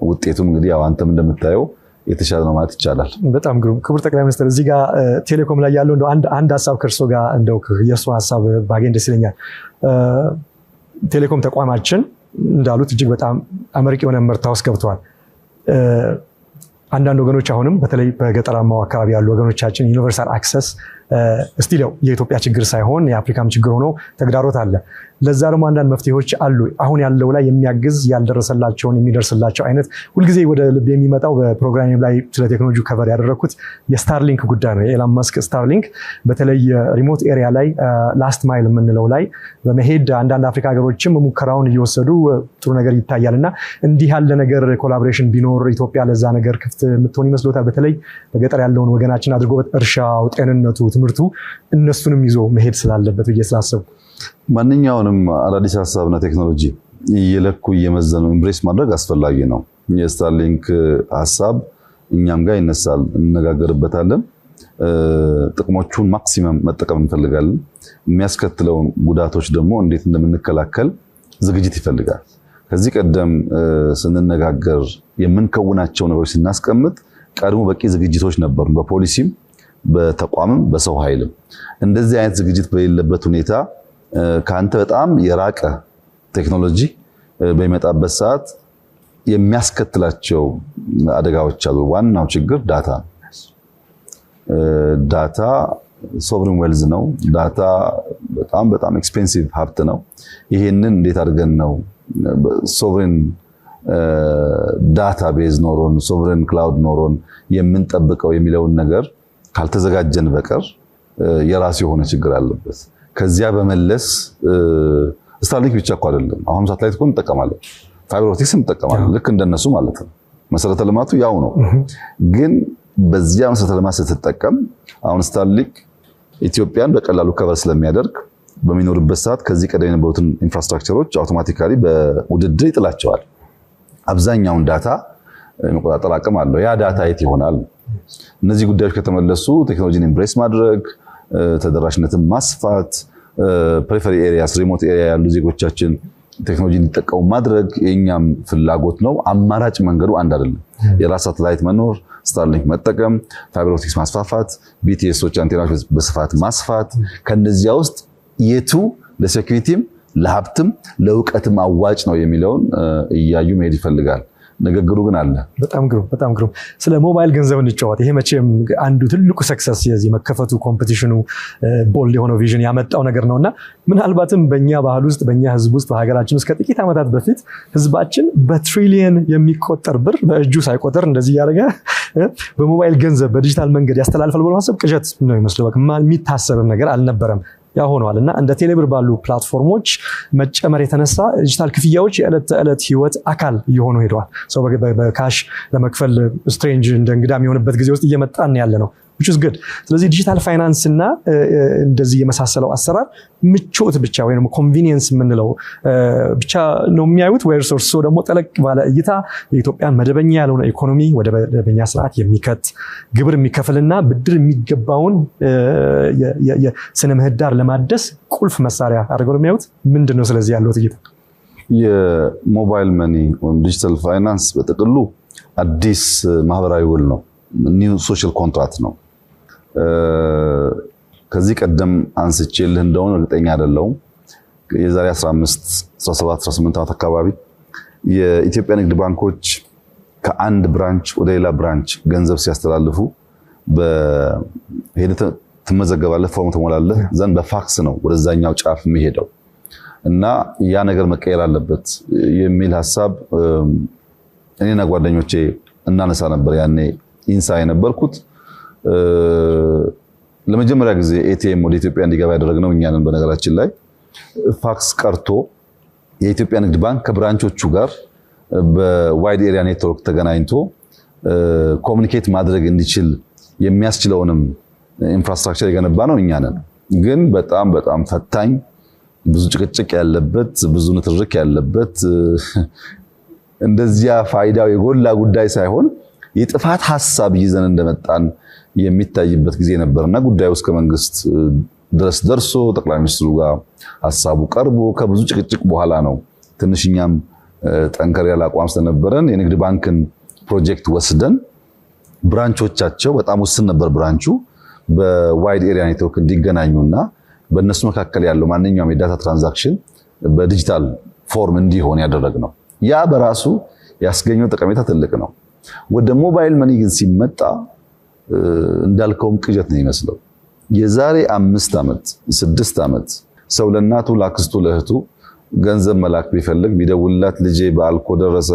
ውጤቱም እንግዲህ ያው አንተም እንደምታየው የተሻለ ነው ማለት ይቻላል። በጣም ግሩም። ክቡር ጠቅላይ ሚኒስትር፣ እዚህ ጋር ቴሌኮም ላይ ያለው እንደው አንድ ሀሳብ ከእርሶ ጋር እንደው የእርሶ ሀሳብ ባገኝ ደስ ይለኛል። ቴሌኮም ተቋማችን እንዳሉት እጅግ በጣም አመርቂ የሆነ ምርታ ውስጥ ገብተዋል። አንዳንድ ወገኖች አሁንም በተለይ በገጠራማው አካባቢ ያሉ ወገኖቻችን universal access still ያው የኢትዮጵያ ችግር ሳይሆን የአፍሪካም ችግር ሆኖ ተግዳሮት አለ። ለዛ ደግሞ አንዳንድ መፍትሄዎች አሉ። አሁን ያለው ላይ የሚያግዝ፣ ያልደረሰላቸውን የሚደርስላቸው አይነት። ሁልጊዜ ወደ ልብ የሚመጣው በፕሮግራም ላይ ስለ ቴክኖሎጂ cover ያደረግኩት የስታርሊንክ ጉዳይ ነው። የኤላን መስክ ስታርሊንክ በተለይ remote area ላይ፣ last mile የምንለው ላይ በመሄድ አንዳንድ አፍሪካ ሀገሮችም ሙከራውን እየወሰዱ ጥሩ ነገር ይታያል። እና እንዲህ ያለ ነገር collaboration ቢኖር ኢትዮጵያ ለዛ ነገር ክፍት የምትሆን ይመስሎታል? በተለይ በገጠር ያለውን ወገናችን አድርጎ እርሻው፣ ጤንነቱ፣ ትምህርቱ እነሱንም ይዞ መሄድ ስላለበት ብዬ ስላሰብኩ። ማንኛውንም አዳዲስ ሀሳብና ቴክኖሎጂ እየለኩ እየመዘኑ embrace ማድረግ አስፈላጊ ነው። የስታርሊንክ ሀሳብ እኛም ጋር ይነሳል፣ እንነጋገርበታለን። ጥቅሞቹን maximum መጠቀም እንፈልጋለን። የሚያስከትለውን ጉዳቶች ደግሞ እንዴት እንደምንከላከል ዝግጅት ይፈልጋል። ከዚህ ቀደም ስንነጋገር የምንከውናቸው ነገሮች ስናስቀምጥ ቀድሞ በቂ ዝግጅቶች ነበሩ፣ በፖሊሲም፣ በተቋምም፣ በሰው ኃይልም። እንደዚህ አይነት ዝግጅት በሌለበት ሁኔታ ከአንተ በጣም የራቀ ቴክኖሎጂ በሚመጣበት ሰዓት የሚያስከትላቸው አደጋዎች አሉ። ዋናው ችግር data ነው። Data sovereign wealth ነው። Data በጣም በጣም expensive ሀብት ነው። ይሄንን እንዴት አድርገን ነው sovereign database ኖሮን፣ sovereign cloud ኖሮን የምንጠብቀው የሚለውን ነገር ካልተዘጋጀን በቀር የራሱ የሆነ ችግር አለበት። ከዚያ በመለስ ስታርሊንክ ብቻ እኮ አይደለም። አሁን ሳተላይት እኮ እንጠቀማለን፣ fiber optics እንጠቀማለን። ልክ እንደነሱ ማለት ነው። መሰረተ ልማቱ ያው ነው። ግን በዚያ መሰረተ ልማት ስትጠቀም አሁን ስታርሊንክ ኢትዮጵያን በቀላሉ cover ስለሚያደርግ በሚኖርበት ሰዓት ከዚህ ቀደም የነበሩትን infrastructure ኦች automatically በውድድር ይጥላቸዋል። አብዛኛውን data የመቆጣጠር አቅም አለው። ያ data የት ይሆናል? እነዚህ ጉዳዮች ከተመለሱ ቴክኖሎጂን embrace ማድረግ፣ ተደራሽነትን ማስፋት፣ periphery areas፣ remote area ያሉ ዜጎቻችን ቴክኖሎጂ እንዲጠቀሙ ማድረግ የኛም ፍላጎት ነው። አማራጭ መንገዱ አንድ አይደለም። የራስ ሳተላይት መኖር፣ ስታርሊንክ መጠቀም፣ fiber optics ማስፋፋት፣ BTS ኦች አንቴናዎች በስፋት ማስፋት፣ ከነዚያ ውስጥ የቱ ለ security ም፣ ለሀብትም፣ ለእውቀትም አዋጭ ነው የሚለውን እያዩ መሄድ ይፈልጋል። ንግግሩ ግን አለ። በጣም ግሩም፣ በጣም ግሩም። ስለ ሞባይል ገንዘብ እንጫወት። ይሄ መቼም አንዱ ትልቁ success የዚህ መከፈቱ፣ competition ኑ፣ bold የሆነው vision ያመጣው ነገር ነው። እና ምናልባትም በእኛ ባህል ውስጥ፣ በእኛ ህዝብ ውስጥ፣ በሀገራችን ውስጥ ከጥቂት ዓመታት በፊት ህዝባችን በትሪሊየን የሚቆጠር ብር በእጁ ሳይቆጥር እንደዚህ እያደረገ በሞባይል ገንዘብ በዲጂታል መንገድ ያስተላልፋል ብሎ ማሰብ ቅዠት ነው ይመስለው። የሚታሰብም ነገር አልነበረም። ያ ሆኗል። እና እንደ ቴሌብር ባሉ platform ኦች መጨመር የተነሳ ዲጂታል ክፍያዎች የዕለት ተዕለት ህይወት አካል እየሆኑ ሄደዋል። ሰው በ cash ለመክፈል strange፣ እንደ እንግዳ የሚሆንበት ጊዜ ውስጥ እየመጣን ያለ ነው፣ which is good። ስለዚህ digital finance እና እንደዚህ የመሳሰለው አሰራር ምቾት ብቻ ወይም convenience የምንለው ብቻ ነው የሚያዩት ወይስ እርስዎ ደግሞ ጠለቅ ባለ እይታ የኢትዮጵያን መደበኛ ያልሆነ ኢኮኖሚ ወደ መደበኛ ስርዓት የሚከት፣ ግብር የሚከፍልና ብድር የሚገባውን የስነ ምህዳር ለማደስ ቁልፍ መሳሪያ አድርገው ነው የሚያዩት? ምንድን ነው ስለዚህ ያለው እይታ? የ mobile money ወይም digital finance በጥቅሉ አዲስ ማህበራዊ ውል ነው። New social contract ነው። ከዚህ ቀደም አንስቼልህ እንደሆነ እርግጠኛ አይደለሁም። የዛሬ 15፣ 17፣ 18 ዓመት አካባቢ የኢትዮጵያ ንግድ ባንኮች ከአንድ branch ወደ ሌላ branch ገንዘብ ሲያስተላልፉ ሄደህ ትመዘገባለህ፣ ፎርም ትሞላለህ፣ then በፋክስ ነው ወደዛኛው ጫፍ የሚሄደው እና ያ ነገር መቀየር አለበት የሚል ሀሳብ እኔና ጓደኞቼ እናነሳ ነበር። ያኔ ኢንሳ የነበርኩት፣ ለመጀመሪያ ጊዜ ATM ወደ ኢትዮጵያ እንዲገባ ያደረግነው እኛ ነን። በነገራችን ላይ Fax ቀርቶ የኢትዮጵያ ንግድ ባንክ ከ branch ኦቹ ጋር በ wide area network ተገናኝቶ communicate ማድረግ እንዲችል የሚያስችለውንም infrastructure የገነባነው እኛ ነን። ግን በጣም በጣም ፈታኝ፣ ብዙ ጭቅጭቅ ያለበት፣ ብዙ ንትርክ ያለበት፣ እንደዚያ ፋይዳው የጎላ ጉዳይ ሳይሆን የጥፋት ሀሳብ ይዘን እንደመጣን የሚታይበት ጊዜ ነበርና ጉዳዩ እስከ መንግስት ድረስ ደርሶ ጠቅላይ ሚኒስትሩ ጋር ሀሳቡ ቀርቦ ከብዙ ጭቅጭቅ በኋላ ነው። ትንሽ እኛም ጠንከር ያለ አቋም ስለነበረን የንግድ ባንክን ፕሮጀክት ወስደን branch ኦቻቸው፣ በጣም ውስን ነበር branch ኡ፣ በ wide area network እንዲገናኙና በእነሱ መካከል ያለው ማንኛውም የ data transaction በ digital form እንዲሆን ያደረግነው። ያ በራሱ ያስገኘው ጠቀሜታ ትልቅ ነው። ወደ mobile money ግን ሲመጣ እንዳልከውም ቅዠት ነው የሚመስለው። የዛሬ 5 ዓመት፣ 6 ዓመት ሰው ለእናቱ፣ ለአክስቱ፣ ለእህቱ ገንዘብ መላክ ቢፈልግ ቢደውልላት ልጄ በዓል እኮ ደረሰ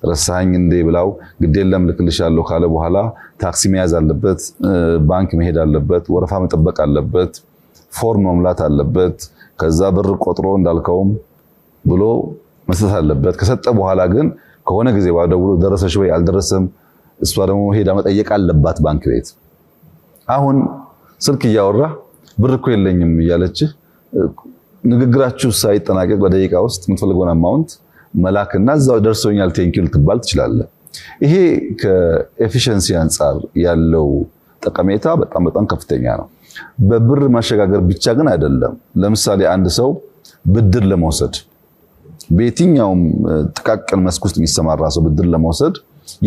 ረሳኸኝ እንዴ ብላው ግዴለም ልክልሻለሁ ካለ በኋላ ታክሲ መያዝ አለበት፣ ባንክ መሄድ አለበት፣ ወረፋ መጠበቅ አለበት፣ ፎርም መሙላት አለበት። ከዛ ብር ቆጥሮ እንዳልከውም ብሎ መስጠት አለበት። ከሰጠ በኋላ ግን ከሆነ ጊዜ በኋላ ደውሎ ደረሰሽ ወይ አልደረሰም፣ እሷ ደግሞ ሄዳ መጠየቅ አለባት ባንክ ቤት። አሁን ስልክ እያወራ ብር እኮ የለኝም እያለችህ ንግግራችሁ ሳይጠናቀቅ በደቂቃ ውስጥ የምትፈልገውን amount መላክና እዛው ደርሶኛል thank you ልትባል ትችላለህ። ይሄ ከ efficiency አንጻር ያለው ጠቀሜታ በጣም በጣም ከፍተኛ ነው። በብር ማሸጋገር ብቻ ግን አይደለም። ለምሳሌ አንድ ሰው ብድር ለመውሰድ፣ በየትኛውም ጥቃቅን መስክ ውስጥ የሚሰማራ ሰው ብድር ለመውሰድ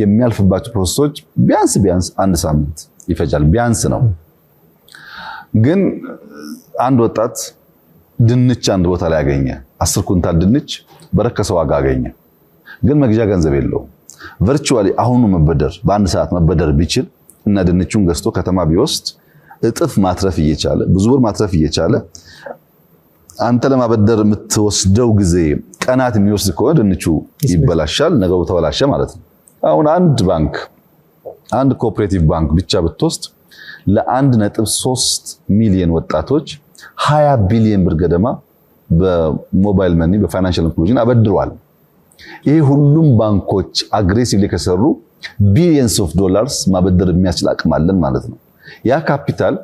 የሚያልፍባቸው process ኦች ቢያንስ ቢያንስ አንድ ሳምንት ይፈጃል። ቢያንስ ነው። ግን አንድ ወጣት ድንች አንድ ቦታ ላይ አገኘ። 10 ኩንታል ድንች በረከሰ ዋጋ አገኘ። ግን መግዣ ገንዘብ የለውም። Virtually አሁኑ መበደር፣ በአንድ ሰዓት መበደር ቢችል እና ድንቹን ገዝቶ ከተማ ቢወስድ እጥፍ ማትረፍ እየቻለ፣ ብዙ ብር ማትረፍ እየቻለ፣ አንተ ለማበደር የምትወስደው ጊዜ ቀናት የሚወስድ ከሆነ ድንቹ ይበላሻል፣ ነገሩ ተበላሸ ማለት ነው። አሁን አንድ ባንክ፣ አንድ cooperative ባንክ ብቻ ብትወስድ ለ1.3 ሚሊዮን ወጣቶች 20 ቢሊዮን ብር ገደማ በ mobile money በ financial inclusion አበድሯል። ይሄ ሁሉም ባንኮች aggressively ከሰሩ billions of dollars ማበደር የሚያስችል አቅም አለን ማለት ነው። ያ ካፒታል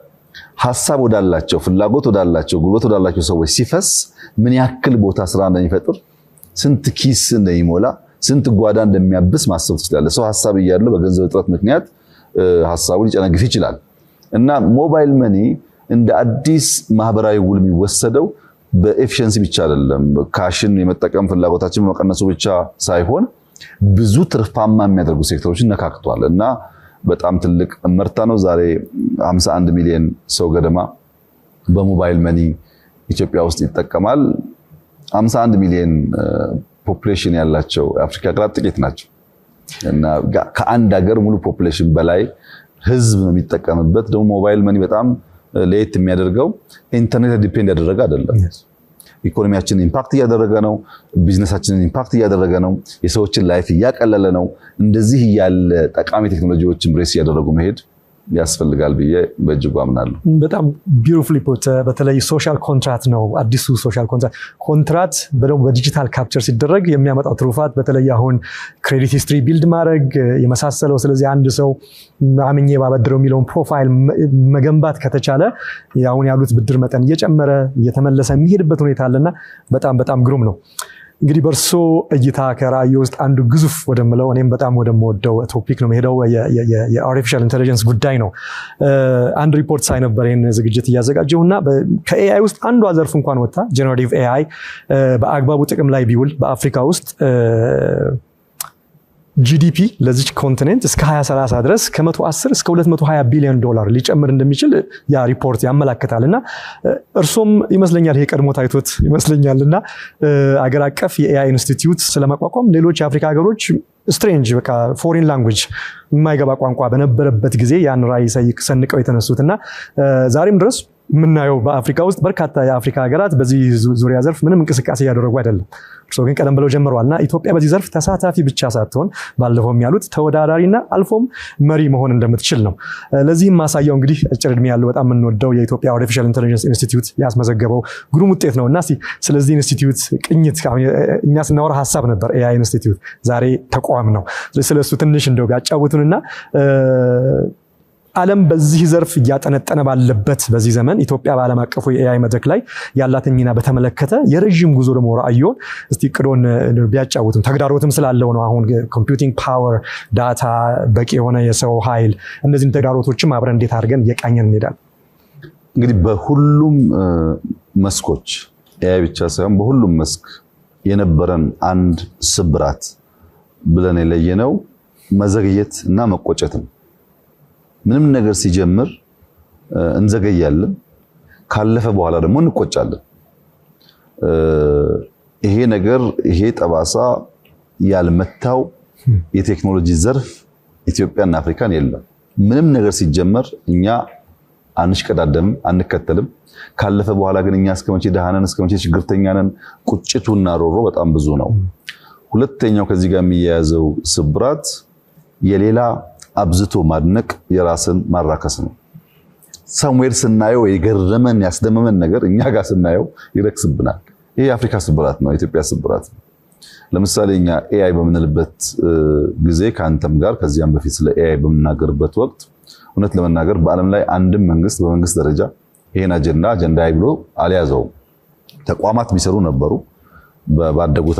ሀሳብ ወዳላቸው፣ ፍላጎት ወዳላቸው፣ ጉልበት ወዳላቸው ሰዎች ሲፈስ ምን ያክል ቦታ ስራ እንደሚፈጥር፣ ስንት ኪስ እንደሚሞላ፣ ስንት ጓዳ እንደሚያብስ ማሰብ ትችላለህ። ሰው ሀሳብ እያለው በገንዘብ እጥረት ምክንያት ሀሳቡ ሊጨነግፍ ይችላል። እና mobile money እንደ አዲስ ማህበራዊ ውል የሚወሰደው በ efficiency ብቻ አይደለም፣ cash ን የመጠቀም ፍላጎታችን በመቀነሱ ብቻ ሳይሆን ብዙ ትርፋማ የሚያደርጉ ሴክተሮችን ነካክቷል እና በጣም ትልቅ እመርታ ነው። ዛሬ 51 ሚሊዮን ሰው ገደማ በ mobile money ኢትዮጵያ ውስጥ ይጠቀማል። 51 ሚሊዮን population ያላቸው የአፍሪካ ሀገራት ጥቂት ናቸው እና ከአንድ ሀገር ሙሉ population በላይ ህዝብ ነው የሚጠቀምበት። ደግሞ mobile money በጣም ለየት የሚያደርገው ኢንተርኔት depend ያደረገ አይደለም። ኢኮኖሚያችንን impact እያደረገ ነው። ቢዝነሳችንን impact እያደረገ ነው። የሰዎችን life እያቀለለ ነው። እንደዚህ ያለ ጠቃሚ ቴክኖሎጂዎችን embrace እያደረጉ መሄድ ያስፈልጋል ብዬ በእጅጉ አምናለሁ። በጣም beautifully put። በተለይ social contract ነው፣ አዲሱ social contract ደግሞ በ digital capture ሲደረግ የሚያመጣው ትሩፋት፣ በተለይ አሁን credit history build ማድረግ የመሳሰለው። ስለዚህ አንድ ሰው አምኜ ባበድረው የሚለውን profile መገንባት ከተቻለ አሁን ያሉት ብድር መጠን እየጨመረ እየተመለሰ የሚሄድበት ሁኔታ አለና በጣም በጣም ግሩም ነው። እንግዲህ በእርሶ እይታ ከራእዩ ውስጥ አንዱ ግዙፍ ወደምለው፣ እኔም በጣም ወደምወደው topic ነው የምሄደው፣ የ artificial intelligence ጉዳይ ነው። አንድ ሪፖርት ሳይ ነበር ይህን ዝግጅት እያዘጋጀሁ እና ከ AI ውስጥ አንዷ ዘርፍ እንኳን ወጥታ generative AI በአግባቡ ጥቅም ላይ ቢውል በአፍሪካ ውስጥ GDP ለዚች continent እስከ 2030 ድረስ ከ110 እስከ 220 ቢሊዮን ዶላር ሊጨምር እንደሚችል ያ ሪፖርት ያመላክታል። እና እርሶም ይመስለኛል ይሄ ቀድሞ ታይቶት ይመስለኛል እና አገር አቀፍ የ AI institute ስለማቋቋም ሌሎች የአፍሪካ ሀገሮች strange፣ በቃ foreign language፣ የማይገባ ቋንቋ በነበረበት ጊዜ ያን ራዕይ ሰንቀው የተነሱት እና ዛሬም ድረስ የምናየው በአፍሪካ ውስጥ በርካታ የአፍሪካ ሀገራት በዚህ ዙሪያ ዘርፍ ምንም እንቅስቃሴ እያደረጉ አይደለም። እርስዎ ግን ቀደም ብለው ጀምረዋል እና ኢትዮጵያ በዚህ ዘርፍ ተሳታፊ ብቻ ሳትሆን ባለፈውም ያሉት ተወዳዳሪና አልፎም መሪ መሆን እንደምትችል ነው። ለዚህም ማሳያው እንግዲህ አጭር ዕድሜ ያለው በጣም የምንወደው የኢትዮጵያ Artificial Intelligence Institute ያስመዘገበው ግሩም ውጤት ነው እና እስኪ ስለዚህ ኢንስቲትዩት ቅኝት፣ እኛ ስናወራ ሀሳብ ነበር AI institute፣ ዛሬ ተቋም ነው። ስለሱ ትንሽ እንደው ቢያጫውቱንና ዓለም በዚህ ዘርፍ እያጠነጠነ ባለበት በዚህ ዘመን ኢትዮጵያ በዓለም አቀፉ የ AI መድረክ ላይ ያላትን ሚና በተመለከተ የረዥም ጉዞ ደግሞ ራዕዮን እስቲ እቅዶን ቢያጫውቱም፣ ተግዳሮትም ስላለው ነው። አሁን computing power፣ data፣ በቂ የሆነ የሰው ኃይል፣ እነዚህን ተግዳሮቶችም አብረን እንዴት አድርገን እየቃኘን እንሄዳለን? እንግዲህ በሁሉም መስኮች፣ AI ብቻ ሳይሆን በሁሉም መስክ የነበረን አንድ ስብራት ብለን የለየነው መዘግየት እና መቆጨት ነው። ምንም ነገር ሲጀምር እንዘገያለን፣ ካለፈ በኋላ ደግሞ እንቆጫለን። ይሄ ነገር ይሄ ጠባሳ ያልመታው የቴክኖሎጂ ዘርፍ ኢትዮጵያና አፍሪካን የለም። ምንም ነገር ሲጀመር እኛ አንሽቀዳደምም፣ አንከተልም። ካለፈ በኋላ ግን እኛ እስከመቼ ደሃ ነን፣ እስከመቼ ችግርተኛ ነን? ቁጭቱና ሮሮ በጣም ብዙ ነው። ሁለተኛው ከዚህ ጋር የሚያያዘው ስብራት የሌላ አብዝቶ ማድነቅ የራስን ማራከስ ነው። Somewhere ስናየው የገረመን ያስደመመን ነገር እኛ ጋር ስናየው ይረክስብናል። ይሄ የአፍሪካ ስብራት ነው፣ የኢትዮጵያ ስብራት ነው። ለምሳሌ እኛ AI በምንልበት ጊዜ፣ ከአንተም ጋር ከዚያም በፊት ስለ AI በምናገርበት ወቅት፣ እውነት ለመናገር በዓለም ላይ አንድም መንግስት በመንግስት ደረጃ ይሄን አጀንዳ አጀንዳ ብሎ አልያዘውም። ተቋማት የሚሰሩ ነበሩ። ባደጉት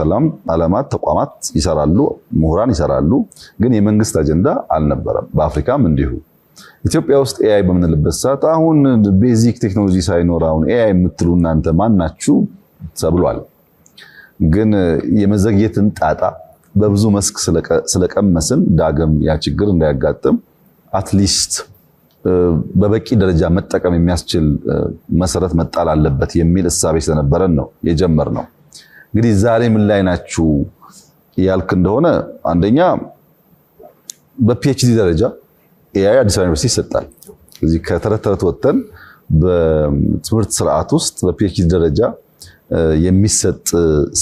ዓለማት ተቋማት ይሰራሉ፣ ምሁራን ይሰራሉ፣ ግን የመንግስት አጀንዳ አልነበረም። በአፍሪካም እንዲሁ። ኢትዮጵያ ውስጥ AI በምንልበት ሰዓት አሁን basic ቴክኖሎጂ ሳይኖር አሁን AI የምትሉ እናንተ ማን ናችሁ ተብሏል። ግን የመዘግየትን ጣጣ በብዙ መስክ ስለቀመስን ዳግም ያ ችግር እንዳያጋጥም at least በበቂ ደረጃ መጠቀም የሚያስችል መሰረት መጣል አለበት የሚል እሳቤ ስለነበረን ነው የጀመርነው። እንግዲህ ዛሬ ምን ላይ ናችሁ ያልክ እንደሆነ፣ አንደኛ በ PhD ደረጃ AI አዲስ አበባ ዩኒቨርሲቲ ይሰጣል። እዚህ ከተረት ተረት ወጥተን በትምህርት ስርዓት ውስጥ በ PhD ደረጃ የሚሰጥ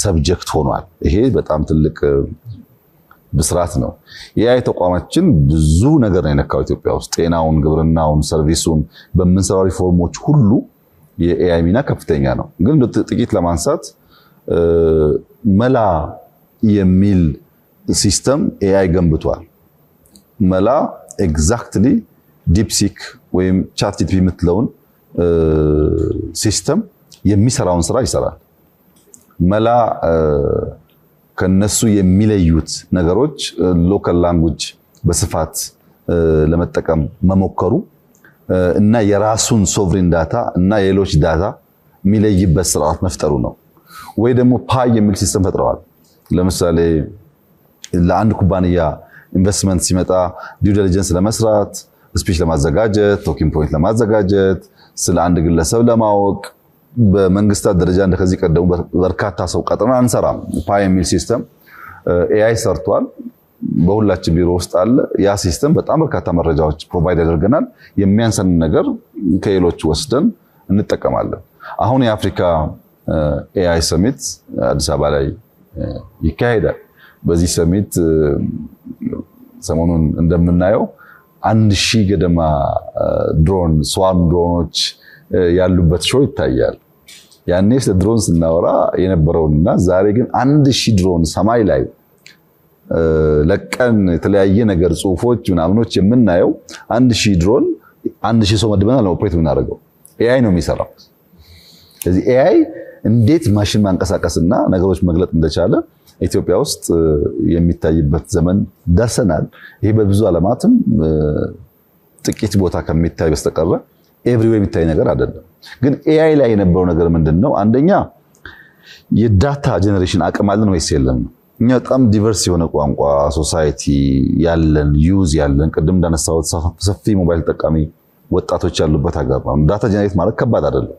subject ሆኗል። ይሄ በጣም ትልቅ ብስራት ነው። የ AI ተቋማችን ብዙ ነገር ነው የነካው ኢትዮጵያ ውስጥ፣ ጤናውን፣ ግብርናውን፣ service ኡን፣ በምንሰራው ሪፎርሞች ሁሉ የ AI ሚና ከፍተኛ ነው። ግን ጥቂት ለማንሳት መላ የሚል system AI ገንብቷል። መላ exactly DeepSeek ወይም ChatGPT የምትለውን system የሚሰራውን ስራ ይሰራል። መላ ከነሱ የሚለዩት ነገሮች local language በስፋት ለመጠቀም መሞከሩ እና የራሱን sovereign data እና የሌሎች data የሚለይበት ስርዓት መፍጠሩ ነው። ወይ ደግሞ Pi የሚል system ፈጥረዋል። ለምሳሌ ለአንድ ኩባንያ ኢንቨስትመንት ሲመጣ due diligence ለመስራት፣ speech ለማዘጋጀት፣ talking point ለማዘጋጀት፣ ስለ አንድ ግለሰብ ለማወቅ በመንግስታት ደረጃ እንደከዚህ ቀደሙ በርካታ ሰው ቀጥረን አንሰራም። Pi የሚል system AI ሰርቷል። በሁላችን ቢሮ ውስጥ አለ። ያ system በጣም በርካታ መረጃዎች provide ያደርገናል። የሚያንሰንን ነገር ከሌሎች ወስደን እንጠቀማለን። አሁን የአፍሪካ AI summit አዲስ አበባ ላይ ይካሄዳል። በዚህ summit ሰሞኑን እንደምናየው 1000 ገደማ drone swarm ድሮኖች ያሉበት show ይታያል። ያኔ ስለ ድሮን ስናወራ የነበረውንና ዛሬ ግን 1000 ድሮን ሰማይ ላይ ለቀን የተለያየ ነገር ጽሁፎች ምናምኖች የምናየው፣ 1000 ድሮን 1000 ሰው መድበናል operate የምናደርገው፣ AI ነው የሚሰራው። ስለዚህ AI እንዴት ማሽን ማንቀሳቀስና ነገሮች መግለጥ እንደቻለ ኢትዮጵያ ውስጥ የሚታይበት ዘመን ደርሰናል። ይሄ በብዙ ዓለማትም ጥቂት ቦታ ከሚታይ በስተቀረ everywhere የሚታይ ነገር አይደለም። ግን AI ላይ የነበረው ነገር ምንድን ነው? አንደኛ የ data generation አቅም አለን ወይስ የለም ነው። እኛ በጣም diverse የሆነ ቋንቋ society ያለን፣ youth ያለን፣ ቅድም እንዳነሳሁት ሰፊ ሞባይል ተጠቃሚ ወጣቶች ያሉበት ሀገር ነው። Data generate ማለት ከባድ አይደለም።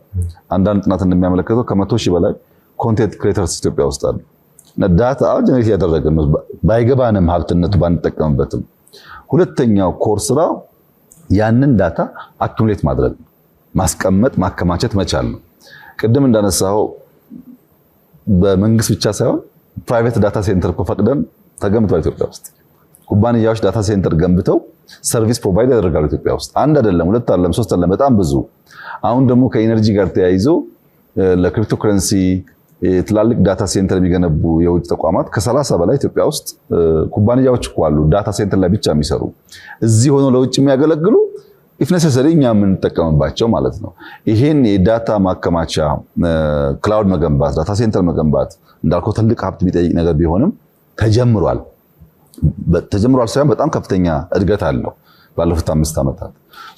አንዳንድ ጥናት እንደሚያመለክተው ከ100,000 በላይ content creators ኢትዮጵያ ውስጥ አሉ። እና data generate እያደረግን ነው፣ ባይገባንም ሀብትነቱ ባንጠቀምበትም። ሁለተኛው core ስራ ያንን data accumulate ማድረግ ነው። ማስቀመጥ ማከማቸት መቻል ነው። ቅድም እንዳነሳው በመንግስት ብቻ ሳይሆን private data center እኮ ፈቅደን ተገንብቷል። ኢትዮጵያ ውስጥ ኩባንያዎች data center ገንብተው service provide ያደርጋሉ። ኢትዮጵያ ውስጥ አንድ አይደለም፣ ሁለት አይደለም፣ ሶስት አይደለም፣ በጣም ብዙ። አሁን ደግሞ ከ energy ጋር ተያይዞ ለክሪፕቶ ከረንሲ ትላልቅ data center የሚገነቡ የውጭ ተቋማት ከ30 በላይ ኢትዮጵያ ውስጥ ኩባንያዎች እኮ አሉ፣ data center ላይ ብቻ የሚሰሩ፣ እዚህ ሆኖ ለውጭ የሚያገለግሉ፣ if necessary እኛ የምንጠቀምባቸው ማለት ነው። ይሄን የ data ማከማቻ cloud መገንባት፣ data center መገንባት እንዳልከው ትልቅ ሀብት የሚጠይቅ ነገር ቢሆንም ተጀምሯል። ተጀምሯል ሳይሆን በጣም ከፍተኛ እድገት አለው ባለፉት 5 ዓመታት።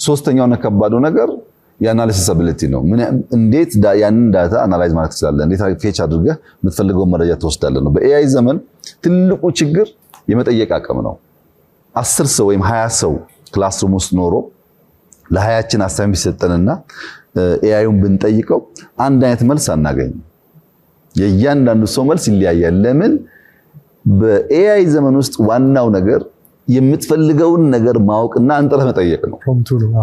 ሶስተኛውና ከባዱ ነገር የ analysis ability ነው። እንዴት ያንን data analyze ማለት ትችላለህ? እንዴት fetch አድርገህ የምትፈልገውን መረጃ ትወስዳለህ ነው። በ AI ዘመን ትልቁ ችግር የመጠየቅ አቅም ነው። 10 ሰው ወይም 20 ሰው classroom ውስጥ ኖሮ ለ20ችን assignment ቢሰጠንና AI ዩን ብንጠይቀው አንድ አይነት መልስ አናገኝም። የእያንዳንዱ ሰው መልስ ይለያያል። ለምን? በ AI ዘመን ውስጥ ዋናው ነገር የምትፈልገውን ነገር ማወቅና አንጥረህ መጠየቅ ነው።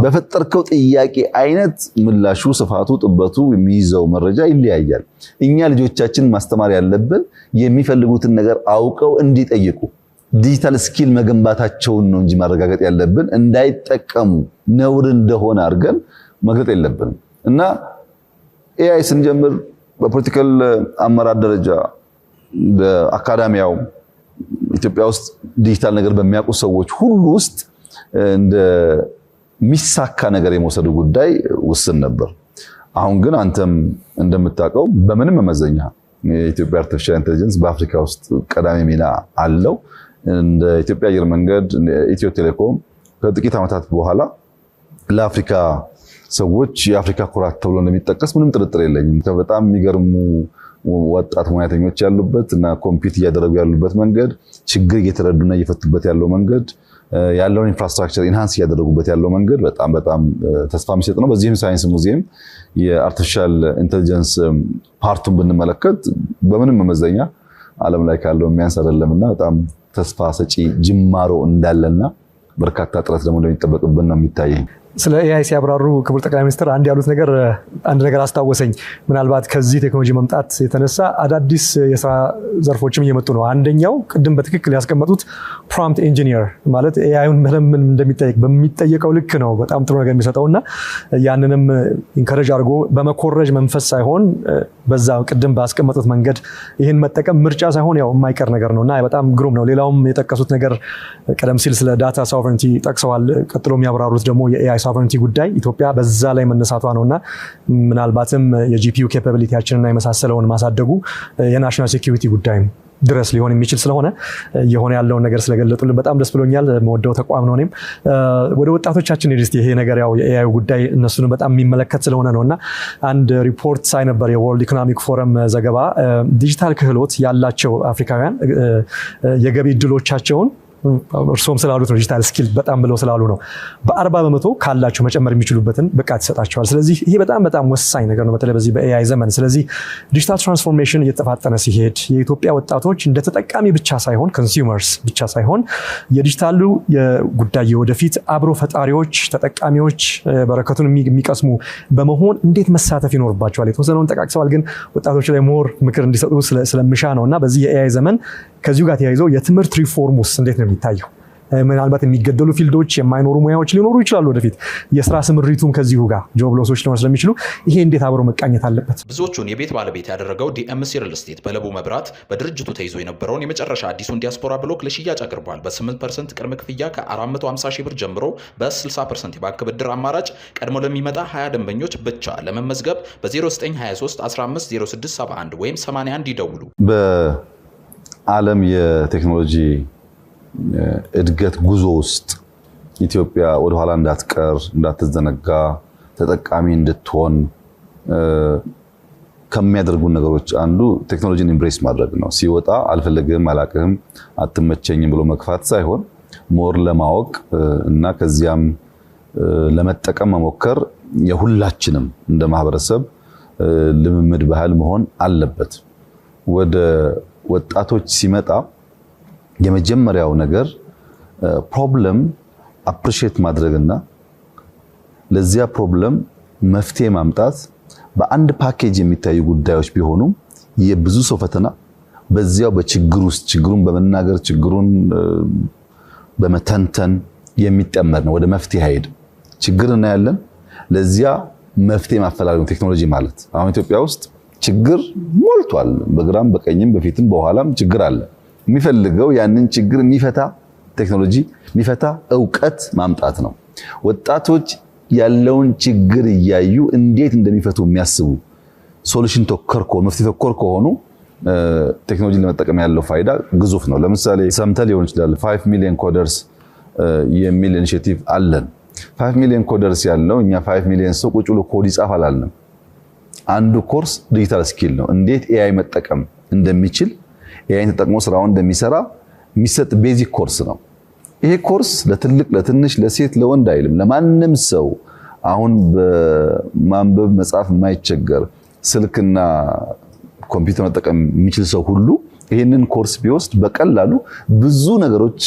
በፈጠርከው ጥያቄ አይነት ምላሹ፣ ስፋቱ፣ ጥበቱ፣ የሚይዘው መረጃ ይለያያል። እኛ ልጆቻችን ማስተማር ያለብን የሚፈልጉትን ነገር አውቀው እንዲጠይቁ digital skill መገንባታቸውን ነው እንጂ ማረጋገጥ ያለብን እንዳይጠቀሙ ነውር እንደሆነ አድርገን መግለጥ የለብንም። እና AI ስንጀምር በ political አመራር ደረጃ፣ በ academia ው፣ ኢትዮጵያ ውስጥ ዲጂታል ነገር በሚያውቁ ሰዎች ሁሉ ውስጥ እንደሚሳካ ነገር የመውሰዱ ጉዳይ ውስን ነበር። አሁን ግን አንተም እንደምታውቀው በምንም መመዘኛ የኢትዮጵያ artificial intelligence በአፍሪካ ውስጥ ቀዳሚ ሚና አለው። እንደ ኢትዮጵያ አየር መንገድ፣ ኢትዮ ቴሌኮም ከጥቂት ዓመታት በኋላ ለአፍሪካ ሰዎች የአፍሪካ ኩራት ተብሎ እንደሚጠቀስ ምንም ጥርጥር የለኝም። በጣም የሚገርሙ ወጣት ሙያተኞች ያሉበት እና compete እያደረጉ ያሉበት መንገድ፣ ችግር እየተረዱና እየፈቱበት ያለው መንገድ፣ ያለውን infrastructure enhance እያደረጉበት ያለው መንገድ በጣም በጣም ተስፋ የሚሰጥ ነው። በዚህም ሳይንስ ሙዚየም የ artificial intelligence part ኡን ብንመለከት በምንም መመዘኛ ዓለም ላይ ካለው የሚያንስ አይደለምና በጣም ተስፋ ሰጪ ጅማሮ እንዳለና በርካታ ጥረት ደግሞ እንደሚጠበቅብን ነው የሚታየኝ። ስለ AI ሲያብራሩ ክቡር ጠቅላይ ሚኒስትር አንድ ያሉት ነገር አንድ ነገር አስታወሰኝ። ምናልባት ከዚህ ቴክኖሎጂ መምጣት የተነሳ አዳዲስ የስራ ዘርፎችም እየመጡ ነው። አንደኛው ቅድም በትክክል ያስቀመጡት prompt engineer ማለት AI ዩን መለመን እንደሚጠየቅ በሚጠየቀው ልክ ነው በጣም ጥሩ ነገር የሚሰጠው እና ያንንም encourage አድርጎ በመኮረጅ መንፈስ ሳይሆን በዛ ቅድም ባስቀመጡት መንገድ ይህን መጠቀም ምርጫ ሳይሆን ያው የማይቀር ነገር ነው እና በጣም ግሩም ነው። ሌላውም የጠቀሱት ነገር ቀደም ሲል ስለ data sovereignty ጠቅሰዋል። ቀጥሎ የሚያብራሩት ደግሞ የ AI sovereignty ጉዳይ ኢትዮጵያ በዛ ላይ መነሳቷ ነው እና ምናልባትም የ GPU capability ያችንና የመሳሰለውን ማሳደጉ የ national security ጉዳይም ድረስ ሊሆን የሚችል ስለሆነ እየሆነ ያለውን ነገር ስለገለጡልን በጣም ደስ ብሎኛል። መወደው ተቋም ነው። እኔም ወደ ወጣቶቻችን ሄድ፣ ይሄ ነገር ያው የ AI ጉዳይ እነሱን በጣም የሚመለከት ስለሆነ ነው እና አንድ ሪፖርት ሳይ ነበር፣ የ World Economic Forum ዘገባ፣ ዲጂታል ክህሎት ያላቸው አፍሪካውያን የገቢ እድሎቻቸውን፣ እርስዎም ስላሉት ነው፣ digital skill በጣም ብለው ስላሉ ነው፣ በ40% ካላቸው መጨመር የሚችሉበትን ብቃት ይሰጣቸዋል። ስለዚህ ይሄ በጣም በጣም ወሳኝ ነገር ነው፣ በተለይ በዚህ በ AI ዘመን። ስለዚህ digital transformation እየተፋጠነ ሲሄድ የኢትዮጵያ ወጣቶች እንደ ተጠቃሚ ብቻ ሳይሆን፣ consumers ብቻ ሳይሆን፣ የዲጂታሉ ጉዳይ ወደፊት አብሮ ፈጣሪዎች፣ ተጠቃሚዎች፣ በረከቱን የሚቀስሙ በመሆን እንዴት መሳተፍ ይኖርባቸዋል? የተወሰነውን ጠቃቅሰዋል፣ ግን ወጣቶች ላይ more ምክር እንዲሰጡ ስለምሻ ነው እና በዚህ የ AI ዘመን ከዚሁ ጋር ተያይዘው የትምህርት ሪፎርም ውስጥ እንዴት ነው የሚታየው? ምናልባት የሚገደሉ field ኦች፣ የማይኖሩ ሙያዎች ሊኖሩ ይችላሉ። ወደፊት የስራ ስምሪቱም ከዚሁ ጋር job loss ኦች ሊኖሩ ስለሚችሉ ይሄ እንዴት አብሮ መቃኘት አለበት? ብዙዎቹን የቤት ባለቤት ያደረገው ዲኤምሲ ሪል ስቴት በለቡ መብራት በድርጅቱ ተይዞ የነበረውን የመጨረሻ አዲሱን ዲያስፖራ ብሎክ ለሽያጭ አቅርቧል። በ8% ቅድመ ክፍያ ከ450 ሺህ ብር ጀምሮ በ60% የባንክ ብድር አማራጭ ቀድሞ ለሚመጣ 20 ደንበኞች ብቻ። ለመመዝገብ በ0923 15 0671 ወይም 81 ይደውሉ። በዓለም የቴክኖሎጂ እድገት ጉዞ ውስጥ ኢትዮጵያ ወደኋላ እንዳትቀር፣ እንዳትዘነጋ፣ ተጠቃሚ እንድትሆን ከሚያደርጉ ነገሮች አንዱ ቴክኖሎጂን embrace ማድረግ ነው። ሲወጣ አልፈልግህም፣ አላቅህም፣ አትመቸኝም ብሎ መግፋት ሳይሆን more ለማወቅ እና ከዚያም ለመጠቀም መሞከር የሁላችንም እንደ ማህበረሰብ ልምምድ ባህል መሆን አለበት። ወደ ወጣቶች ሲመጣ የመጀመሪያው ነገር problem appreciate ማድረግና ለዚያ problem መፍትሄ ማምጣት በአንድ ፓኬጅ የሚታዩ ጉዳዮች ቢሆኑም የብዙ ሰው ፈተና በዚያው በችግር ውስጥ ችግሩን በመናገር ችግሩን በመተንተን የሚጠመር ነው። ወደ መፍትሄ አይሄድም። ችግር እናያለን፣ ለዚያ መፍትሄ ማፈላለግ ነው ቴክኖሎጂ ማለት። አሁን ኢትዮጵያ ውስጥ ችግር ሞልቷል። በግራም በቀኝም በፊትም በኋላም ችግር አለ። የሚፈልገው ያንን ችግር የሚፈታ ቴክኖሎጂ የሚፈታ እውቀት ማምጣት ነው። ወጣቶች ያለውን ችግር እያዩ እንዴት እንደሚፈቱ የሚያስቡ solution ተኮር ከሆኑ፣ መፍትሄ ተኮር ከሆኑ ቴክኖሎጂ ለመጠቀም ያለው ፋይዳ ግዙፍ ነው። ለምሳሌ ሰምተህ ሊሆን ይችላል፣ 5 million coders የሚል initiative አለን። 5 million coders ያልነው እኛ 5 ሚሊዮን ሰው ቁጭ ብሎ ኮድ ይጻፍ አላልንም። አንዱ course digital skill ነው። እንዴት AI መጠቀም እንደሚችል፣ AI ን ተጠቅሞ ስራውን እንደሚሰራ የሚሰጥ basic course ነው። ይሄ ኮርስ ለትልቅ፣ ለትንሽ፣ ለሴት፣ ለወንድ አይልም። ለማንም ሰው፣ አሁን በማንበብ መጻፍ የማይቸገር፣ ስልክና ኮምፒውተር መጠቀም የሚችል ሰው ሁሉ ይህንን ኮርስ ቢወስድ በቀላሉ ብዙ ነገሮች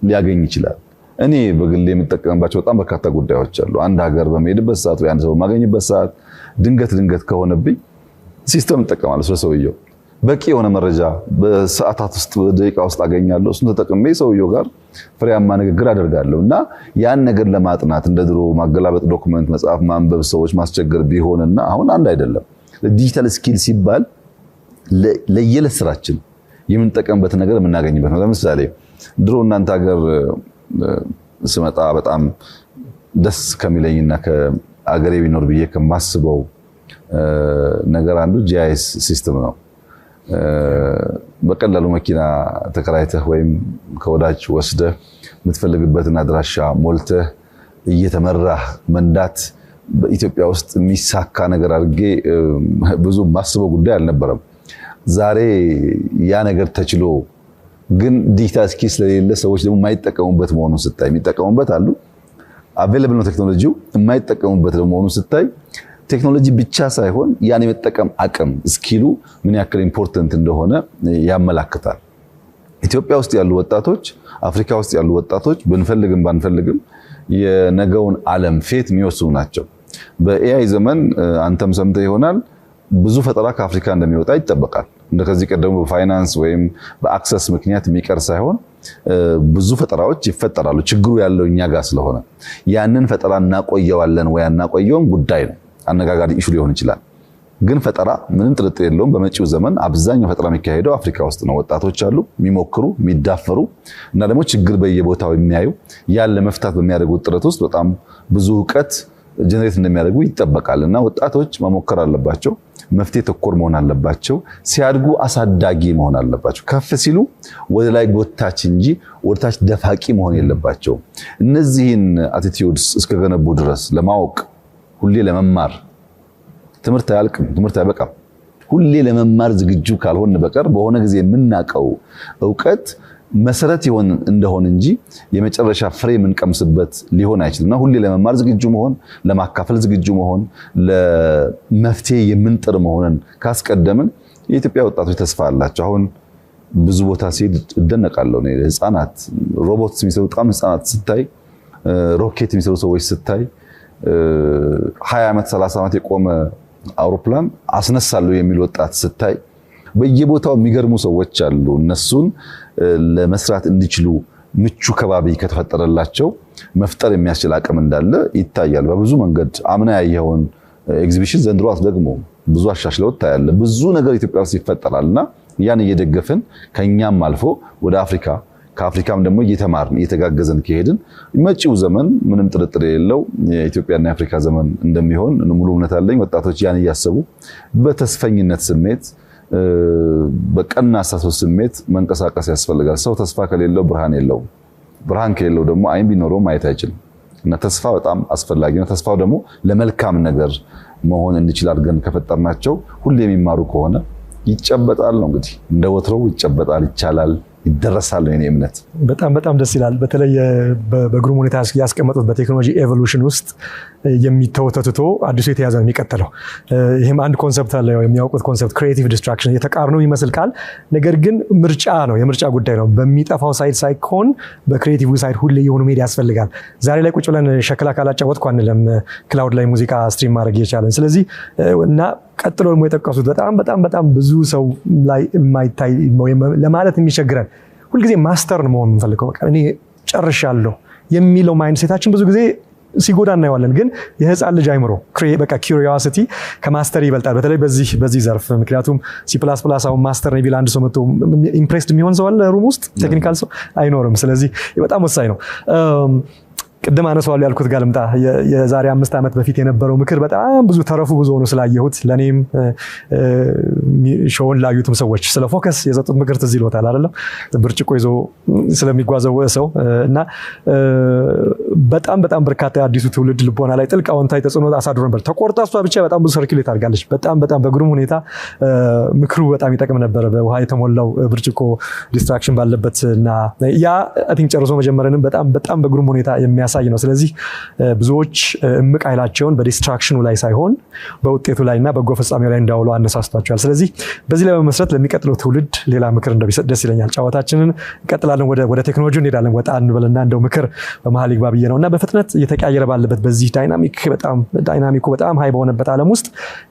ሊያገኝ ይችላል። እኔ በግሌ የምጠቀምባቸው በጣም በርካታ ጉዳዮች አሉ። አንድ ሀገር በምሄድበት ሰዓት ወይ አንድ ሰው በማገኝበት ሰዓት ድንገት ድንገት ከሆነብኝ system እጠቀማለሁ። ስለ ሰውየው በቂ የሆነ መረጃ በሰዓታት ውስጥ፣ በደቂቃ ውስጥ አገኛለሁ። እሱን ተጠቅሜ ሰውየው ጋር ፍሬያማ ንግግር አደርጋለሁ እና ያን ነገር ለማጥናት እንደ ድሮ ማገላበጥ፣ document፣ መጽሐፍ ማንበብ፣ ሰዎች ማስቸገር ቢሆንና አሁን አንድ አይደለም። Digital skill ሲባል ለየዕለት ስራችን የምንጠቀምበት ነገር የምናገኝበት ነው። ለምሳሌ ድሮ እናንተ ሀገር ስመጣ በጣም ደስ ከሚለኝና ከአገሬ ቢኖር ብዬ ከማስበው ነገር አንዱ GIS system ነው። በቀላሉ መኪና ተከራይተህ ወይም ከወዳጅ ወስደህ የምትፈልግበትን አድራሻ ሞልተህ እየተመራህ መንዳት በኢትዮጵያ ውስጥ የሚሳካ ነገር አድርጌ ብዙ ማስበው ጉዳይ አልነበረም። ዛሬ ያ ነገር ተችሎ ግን digital skill ስለሌለ ሰዎች ደግሞ የማይጠቀሙበት መሆኑን ስታይ፣ የሚጠቀሙበት አሉ፣ available ነው ቴክኖሎጂው፣ የማይጠቀሙበት ደግሞ መሆኑን ስታይ ቴክኖሎጂ ብቻ ሳይሆን ያን የመጠቀም አቅም skill ኡ ምን ያክል important እንደሆነ ያመላክታል። ኢትዮጵያ ውስጥ ያሉ ወጣቶች፣ አፍሪካ ውስጥ ያሉ ወጣቶች ብንፈልግም ባንፈልግም የነገውን ዓለም fate የሚወስኑ ናቸው። በ AI ዘመን አንተም ሰምተህ ይሆናል፣ ብዙ ፈጠራ ከአፍሪካ እንደሚወጣ ይጠበቃል። እንደ ከዚህ ቀደሙ በፋይናንስ ወይም በ access ምክንያት የሚቀር ሳይሆን ብዙ ፈጠራዎች ይፈጠራሉ። ችግሩ ያለው እኛ ጋር ስለሆነ ያንን ፈጠራ እናቆየዋለን ወይ አናቆየውም ጉዳይ ነው። አነጋጋሪ issue ሊሆን ይችላል። ግን ፈጠራ ምንም ጥርጥር የለውም። በመጪው ዘመን አብዛኛው ፈጠራ የሚካሄደው አፍሪካ ውስጥ ነው። ወጣቶች አሉ፣ የሚሞክሩ፣ የሚዳፈሩ እና ደግሞ ችግር በየቦታው የሚያዩ፣ ያን ለመፍታት በሚያደርጉት ጥረት ውስጥ በጣም ብዙ እውቀት generate እንደሚያደርጉ ይጠበቃል። እና ወጣቶች መሞከር አለባቸው። መፍትሄ ተኮር መሆን አለባቸው። ሲያድጉ አሳዳጊ መሆን አለባቸው። ከፍ ሲሉ ወደ ላይ ጎታች እንጂ ወደ ታች ደፋቂ መሆን የለባቸውም። እነዚህን attitudes እስከገነቡ ድረስ ለማወቅ፣ ሁሌ ለመማር፣ ትምህርት አያልቅም፣ ትምህርት አይበቃም። ሁሌ ለመማር ዝግጁ ካልሆን በቀር በሆነ ጊዜ የምናውቀው እውቀት መሰረት ይሆን እንደሆን እንጂ የመጨረሻ ፍሬ የምንቀምስበት ሊሆን አይችልም። እና ሁሌ ለመማር ዝግጁ መሆን፣ ለማካፈል ዝግጁ መሆን፣ ለመፍትሄ የምንጥር መሆንን ካስቀደምን የኢትዮጵያ ወጣቶች ተስፋ አላቸው። አሁን ብዙ ቦታ ሲሄድ እደነቃለሁ። ህፃናት ሮቦት የሚሰሩ፣ በጣም ህፃናት ስታይ፣ ሮኬት የሚሰሩ ሰዎች ስታይ፣ 20 ዓመት 30 ዓመት የቆመ አውሮፕላን አስነሳለሁ የሚል ወጣት ስታይ፣ በየቦታው የሚገርሙ ሰዎች አሉ። እነሱን ለመስራት እንዲችሉ ምቹ ከባቢ ከተፈጠረላቸው መፍጠር የሚያስችል አቅም እንዳለ ይታያል። በብዙ መንገድ አምና ያየኸውን ኤግዚቢሽን ዘንድሮ አትደግሞ፣ ብዙ አሻሽለው ታያለህ። ብዙ ነገር ኢትዮጵያ ውስጥ ይፈጠራል እና ያን እየደገፍን ከኛም አልፎ ወደ አፍሪካ፣ ከአፍሪካም ደግሞ እየተማርን እየተጋገዘን ከሄድን መጪው ዘመን ምንም ጥርጥር የሌለው የኢትዮጵያና የአፍሪካ ዘመን እንደሚሆን ሙሉ እምነት አለኝ። ወጣቶች ያን እያሰቡ በተስፈኝነት ስሜት፣ በቀና አስተሳሰብ ስሜት መንቀሳቀስ ያስፈልጋል። ሰው ተስፋ ከሌለው ብርሃን የለውም። ብርሃን ከሌለው ደግሞ አይን ቢኖረው ማየት አይችልም። እና ተስፋ በጣም አስፈላጊ ነው። ተስፋው ደግሞ ለመልካም ነገር መሆን እንዲችል አድርገን ከፈጠርናቸው፣ ሁሌ የሚማሩ ከሆነ ይጨበጣል ነው እንግዲህ፣ እንደ ወትሮው ይጨበጣል፣ ይቻላል። ይደረሳል ነው የኔ እምነት። በጣም በጣም ደስ ይላል። በተለይ በግሩም ሁኔታ ያስቀመጡት በቴክኖሎጂ evolution ውስጥ የሚተው ተትቶ አዲሱ የተያዘ ነው የሚቀጥለው። ይህም አንድ concept አለ፣ የሚያውቁት concept creative destruction፣ የተቃርኖ የሚመስል ቃል፣ ነገር ግን ምርጫ ነው፣ የምርጫ ጉዳይ ነው። በሚጠፋው side ሳይሆን በ creative side ሁሌ የሆኑ መሄድ ያስፈልጋል። ዛሬ ላይ ቁጭ ብለን ሸክላ ካላጫወትኩ አንልም፣ cloud ላይ ሙዚቃ stream ማድረግ እየቻለን። ስለዚህ እና ቀጥሎ ደግሞ የጠቀሱት በጣም በጣም በጣም ብዙ ሰው ላይ የማይታይ ወይም ለማለት የሚቸግረን፣ ሁልጊዜ master መሆን የምንፈልገው፣ በቃ እኔ ጨርሻለሁ የሚለው mindset ኣችን ብዙ ጊዜ ሲጎዳ እናየዋለን። ግን የህፃን ልጅ አይምሮ በቃ curiosity ከ master ይበልጣል፣ በተለይ በዚህ ዘርፍ። ምክንያቱም C++ አሁን master ነኝ ቢል አንድ ሰው መጥቶ impressed የሚሆን ሰው አለ room ውስጥ? Technical ሰው አይኖርም። ስለዚህ በጣም ወሳኝ ነው። ቅድም አነሳዋለሁ ያልኩት ጋር ልምጣ። የዛሬ 5 ዓመት በፊት የነበረው ምክር በጣም ብዙ ተረፉ ብዙ ሆኖ ስላየሁት ለእኔም show ውን ላዩትም ሰዎች ስለ focus የሰጡት ምክር ትዝ ይሎታል አይደለም? ብርጭቆ ይዞ ስለሚጓዘው ሰው። እና በጣም በጣም በርካታ የአዲሱ ትውልድ ልቦና ላይ ጥልቅ አዎንታዊ ተጽዕኖ አሳድሮ ነበር። ተቆርጣ እሷ ብቻ በጣም ብዙ circulate አድርጋለች። በጣም በጣም በግሩም ሁኔታ ምክሩ በጣም ይጠቅም ነበረ። በውሃ የተሞላው ብርጭቆ distraction ባለበት እና ያ I think ጨርሶ መጀመርንም በጣም በጣም በግሩም ሁኔታ የሚያሳይ ነው። ስለዚህ ብዙዎች እምቅ ኃይላቸውን በ distraction ኑ ላይ ሳይሆን በውጤቱ ላይ እና በጎ ፍጻሜው ላይ እንዳውሉ አነሳስቷቸዋል። ስለዚህ በዚህ ላይ በመመስረት ለሚቀጥለው ትውልድ ሌላ ምክር እንደቢሰጥ ደስ ይለኛል። ጨዋታችንን እንቀጥላለን፣ ወደ ቴክኖሎጂ እንሄዳለን። ወጣ እንበልና እንደው ምክር በመሀል ይግባ ብዬ ነው። እና በፍጥነት እየተቀያየረ ባለበት በዚህ dynamic በጣም dynamic ኩ በጣም high በሆነበት ዓለም ውስጥ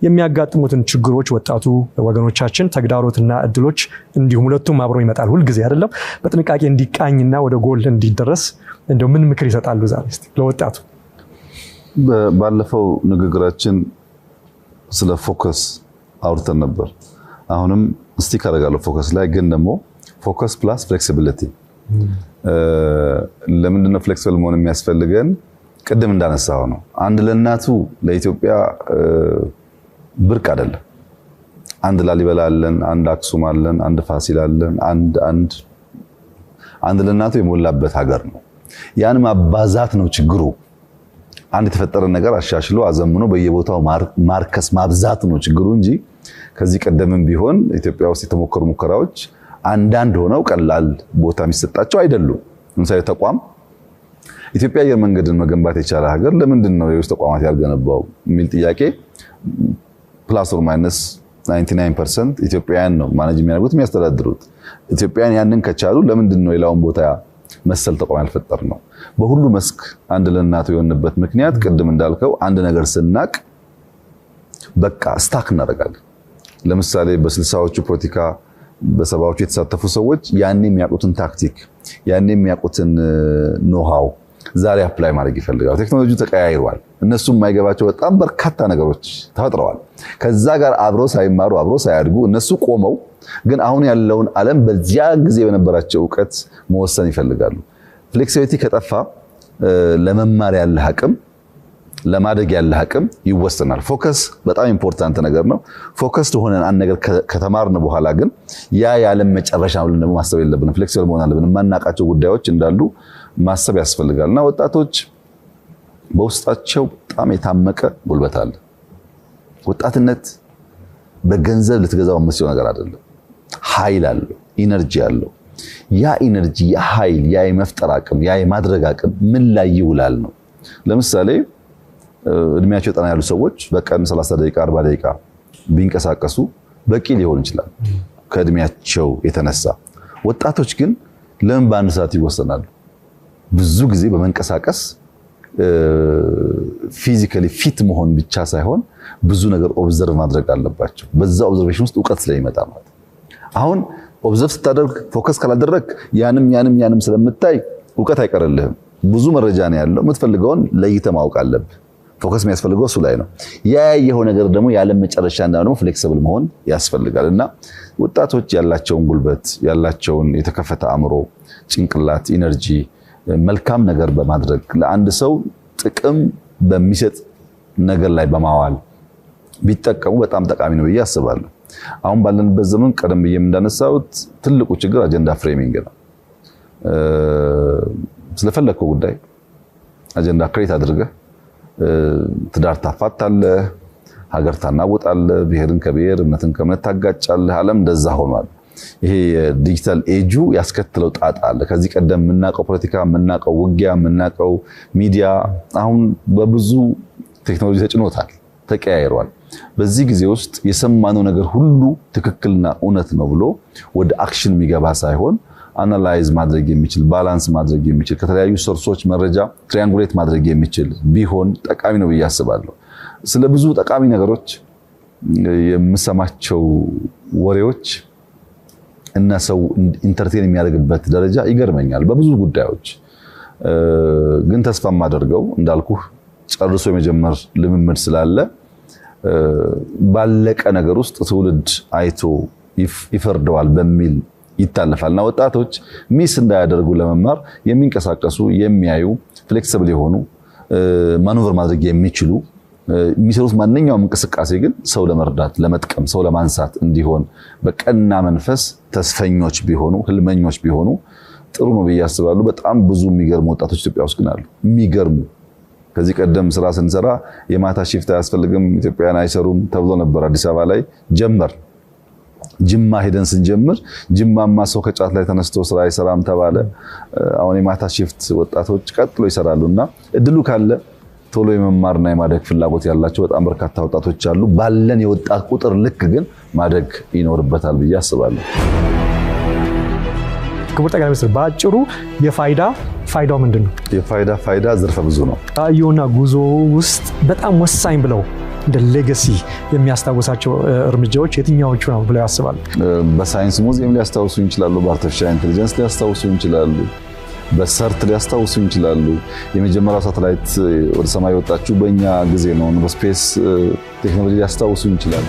የሚያጋጥሙትን ችግሮች ወጣቱ ወገኖቻችን ተግዳሮትና እድሎች እንዲሁም ሁለቱም አብሮ ይመጣል ሁልጊዜ አይደለም፣ በጥንቃቄ እንዲቃኝና ወደ ጎል እንዲደረስ እንደው ምን ምክር ይሰጣሉ ዛሬ እስቲ ለወጣቱ? ባለፈው ንግግራችን ስለ focus አውርተን ነበር። አሁንም stick አደርጋለሁ focus ላይ፣ ግን ደግሞ focus plus flexibility። ለምንድን ነው flexible መሆን የሚያስፈልገን? ቅድም እንዳነሳው ነው። አንድ ለእናቱ ለኢትዮጵያ ብርቅ አይደለም። አንድ ላሊበላ አለን፣ አንድ አክሱም አለን፣ አንድ ፋሲል አለን፣ አንድ አንድ አንድ ለእናቱ የሞላበት ሀገር ነው። ያን ማባዛት ነው ችግሩ። አንድ የተፈጠረ ነገር አሻሽሎ አዘምኖ በየቦታው ማርከስ ማብዛት ነው ችግሩ እንጂ ከዚህ ቀደምም ቢሆን ኢትዮጵያ ውስጥ የተሞከሩ ሙከራዎች አንዳንድ ሆነው ቀላል ቦታ የሚሰጣቸው አይደሉም። ለምሳሌ ተቋም ኢትዮጵያ አየር መንገድን መገንባት የቻለ ሀገር ለምንድን ነው ሌሎች ተቋማት ያልገነባው የሚል ጥያቄ plus or minus 99% ኢትዮጵያውያን ነው manage የሚያደርጉት፣ የሚያስተዳድሩት። ኢትዮጵያውያን ያንን ከቻሉ ለምንድን ነው ሌላውን ቦታ መሰል ተቋም ያልፈጠርነው? በሁሉ መስክ አንድ ለእናቱ የሆንበት ምክንያት ቅድም እንዳልከው አንድ ነገር ስናቅ በቃ stuck እናደርጋለን። ለምሳሌ በ60ዎቹ ፖለቲካ፣ በ70ዎቹ የተሳተፉ ሰዎች ያኔ የሚያውቁትን ታክቲክ፣ ያኔ የሚያውቁትን know-how ዛሬ apply ማድረግ ይፈልጋሉ። ቴክኖሎጂው ተቀያይሯል። እነሱ የማይገባቸው በጣም በርካታ ነገሮች ተፈጥረዋል። ከዛ ጋር አብረው ሳይማሩ፣ አብረው ሳያድጉ እነሱ ቆመው ግን አሁን ያለውን ዓለም በዚያ ጊዜ በነበራቸው እውቀት መወሰን ይፈልጋሉ። Flexibility ከጠፋ ለመማር ያለህ አቅም፣ ለማደግ ያለህ አቅም ይወሰናል። Focus በጣም important ነገር ነው። Focus ሆነን አንድ ነገር ከተማርን በኋላ ግን ያ የዓለም መጨረሻ ነው ብለን ደግሞ ማሰብ የለብንም። Flexible መሆን አለብን። የማናውቃቸው ጉዳዮች እንዳሉ ማሰብ ያስፈልጋል። እና ወጣቶች በውስጣቸው በጣም የታመቀ ጉልበት አለ። ወጣትነት በገንዘብ ልትገዛው የምትችለው ነገር አይደለም። ኃይል አለው፣ energy አለው። ያ energy፣ ያ ኃይል፣ ያ የመፍጠር አቅም፣ ያ የማድረግ አቅም ምን ላይ ይውላል ነው። ለምሳሌ እድሜያቸው ጠና ያሉ ሰዎች በቀን 30 ደቂቃ፣ 40 ደቂቃ ቢንቀሳቀሱ በቂ ሊሆን ይችላል ከእድሜያቸው የተነሳ። ወጣቶች ግን ለምን በአንድ ሰዓት ይወሰናሉ? ብዙ ጊዜ በመንቀሳቀስ physically fit መሆን ብቻ ሳይሆን ብዙ ነገር observe ማድረግ አለባቸው። በዛ observation ውስጥ እውቀት ስለሚመጣ ማለት። አሁን observe ስታደርግ focus ካላደረግክ ያንም ያንም ያንም ስለምታይ እውቀት አይቀርልህም። ብዙ መረጃ ነው ያለው። የምትፈልገውን ለይተህ ማወቅ አለብህ። Focus የሚያስፈልገው እሱ ላይ ነው። ያ ያየኸው ነገር ደግሞ የዓለም መጨረሻ እንዳልሆነ ደግሞ flexible መሆን ያስፈልጋል። እና ወጣቶች ያላቸውን ጉልበት፣ ያላቸውን የተከፈተ አእምሮ፣ ጭንቅላት፣ energy መልካም ነገር በማድረግ፣ ለአንድ ሰው ጥቅም በሚሰጥ ነገር ላይ በማዋል ቢጠቀሙ በጣም ጠቃሚ ነው ብዬ አስባለሁ። አሁን ባለንበት ዘመን ቀደም ብዬም እንዳነሳሁት ትልቁ ችግር agenda framing ነው። ስለፈለግከው ጉዳይ አጀንዳ create አድርገህ ትዳር ታፋታለህ፣ ሀገር ታናውጣለህ፣ ብሔርን ከብሔር፣ እምነትን ከእምነት ታጋጫለህ። ዓለም እንደዛ ሆኗል። ይሄ የ digital age ኡ ያስከተለው ጣጣ አለ። ከዚህ ቀደም የምናውቀው ፖለቲካ፣ የምናውቀው ውጊያ፣ የምናውቀው ሚዲያ አሁን በብዙ ቴክኖሎጂ ተጭኖታል፣ ተቀያይሯል። በዚህ ጊዜ ውስጥ የሰማነው ነገር ሁሉ ትክክልና እውነት ነው ብሎ ወደ action የሚገባ ሳይሆን analyze ማድረግ የሚችል፣ balance ማድረግ የሚችል፣ ከተለያዩ source ኦች መረጃ triangulate ማድረግ የሚችል ቢሆን ጠቃሚ ነው ብዬ አስባለሁ። ስለ ብዙ ጠቃሚ ነገሮች የምሰማቸው ወሬዎች እና ሰው entertain የሚያደርግበት ደረጃ ይገርመኛል በብዙ ጉዳዮች። ግን ተስፋ የማደርገው እንዳልኩህ ጨርሶ የመጀመር ልምምድ ስላለ ባለቀ ነገር ውስጥ ትውልድ አይቶ ይፈርደዋል በሚል ይታለፋል እና ወጣቶች miss እንዳያደርጉ ለመማር የሚንቀሳቀሱ፣ የሚያዩ፣ flexible የሆኑ፣ maneuver ማድረግ የሚችሉ፣ የሚሰሩት ማንኛውም እንቅስቃሴ ግን ሰው ለመርዳት፣ ለመጥቀም፣ ሰው ለማንሳት እንዲሆን በቀና መንፈስ ተስፈኞች ቢሆኑ፣ ህልመኞች ቢሆኑ ጥሩ ነው ብዬ አስባለሁ። በጣም ብዙ የሚገርሙ ወጣቶች ኢትዮጵያ ውስጥ ግን አሉ። የሚገርሙ። ከዚህ ቀደም ስራ ስንሰራ የማታ shift አያስፈልግም፣ ኢትዮጵያውያን አይሰሩም ተብሎ ነበር። አዲስ አበባ ላይ ጀመር። ጅማ ሄደን ስንጀምር ጅማማ ሰው ከጫት ላይ ተነስቶ ስራ አይሰራም ተባለ። አሁን የማታ shift ወጣቶች ቀጥሎ ይሰራሉ እና እድሉ ካለ ቶሎ የመማርና የማደግ ፍላጎት ያላቸው በጣም በርካታ ወጣቶች አሉ። ባለን የወጣት ቁጥር ልክ ግን ማደግ ይኖርበታል ብዬ አስባለሁ። ክቡር ጠቅላይ ሚኒስትር፣ በአጭሩ የፋይዳ ፋይዳው ምንድን ነው? የፋይዳ ፋይዳ ዘርፈ ብዙ ነው። ራዕዮና ጉዞ ውስጥ በጣም ወሳኝ ብለው እንደ legacy የሚያስታውሳቸው እርምጃዎች የትኛዎቹ ነው ብለው ያስባሉ? በሳይንስ ሙዚየም ሊያስታውሱ ይችላሉ። በ artificial intelligence ሊያስታውሱ ይችላሉ። በ CERT ሊያስታውሱ ይችላሉ። የመጀመሪያው ሳተላይት ወደ ሰማይ የወጣችው በእኛ ጊዜ ነው። በ space ቴክኖሎጂ ሊያስታውሱ ይችላሉ።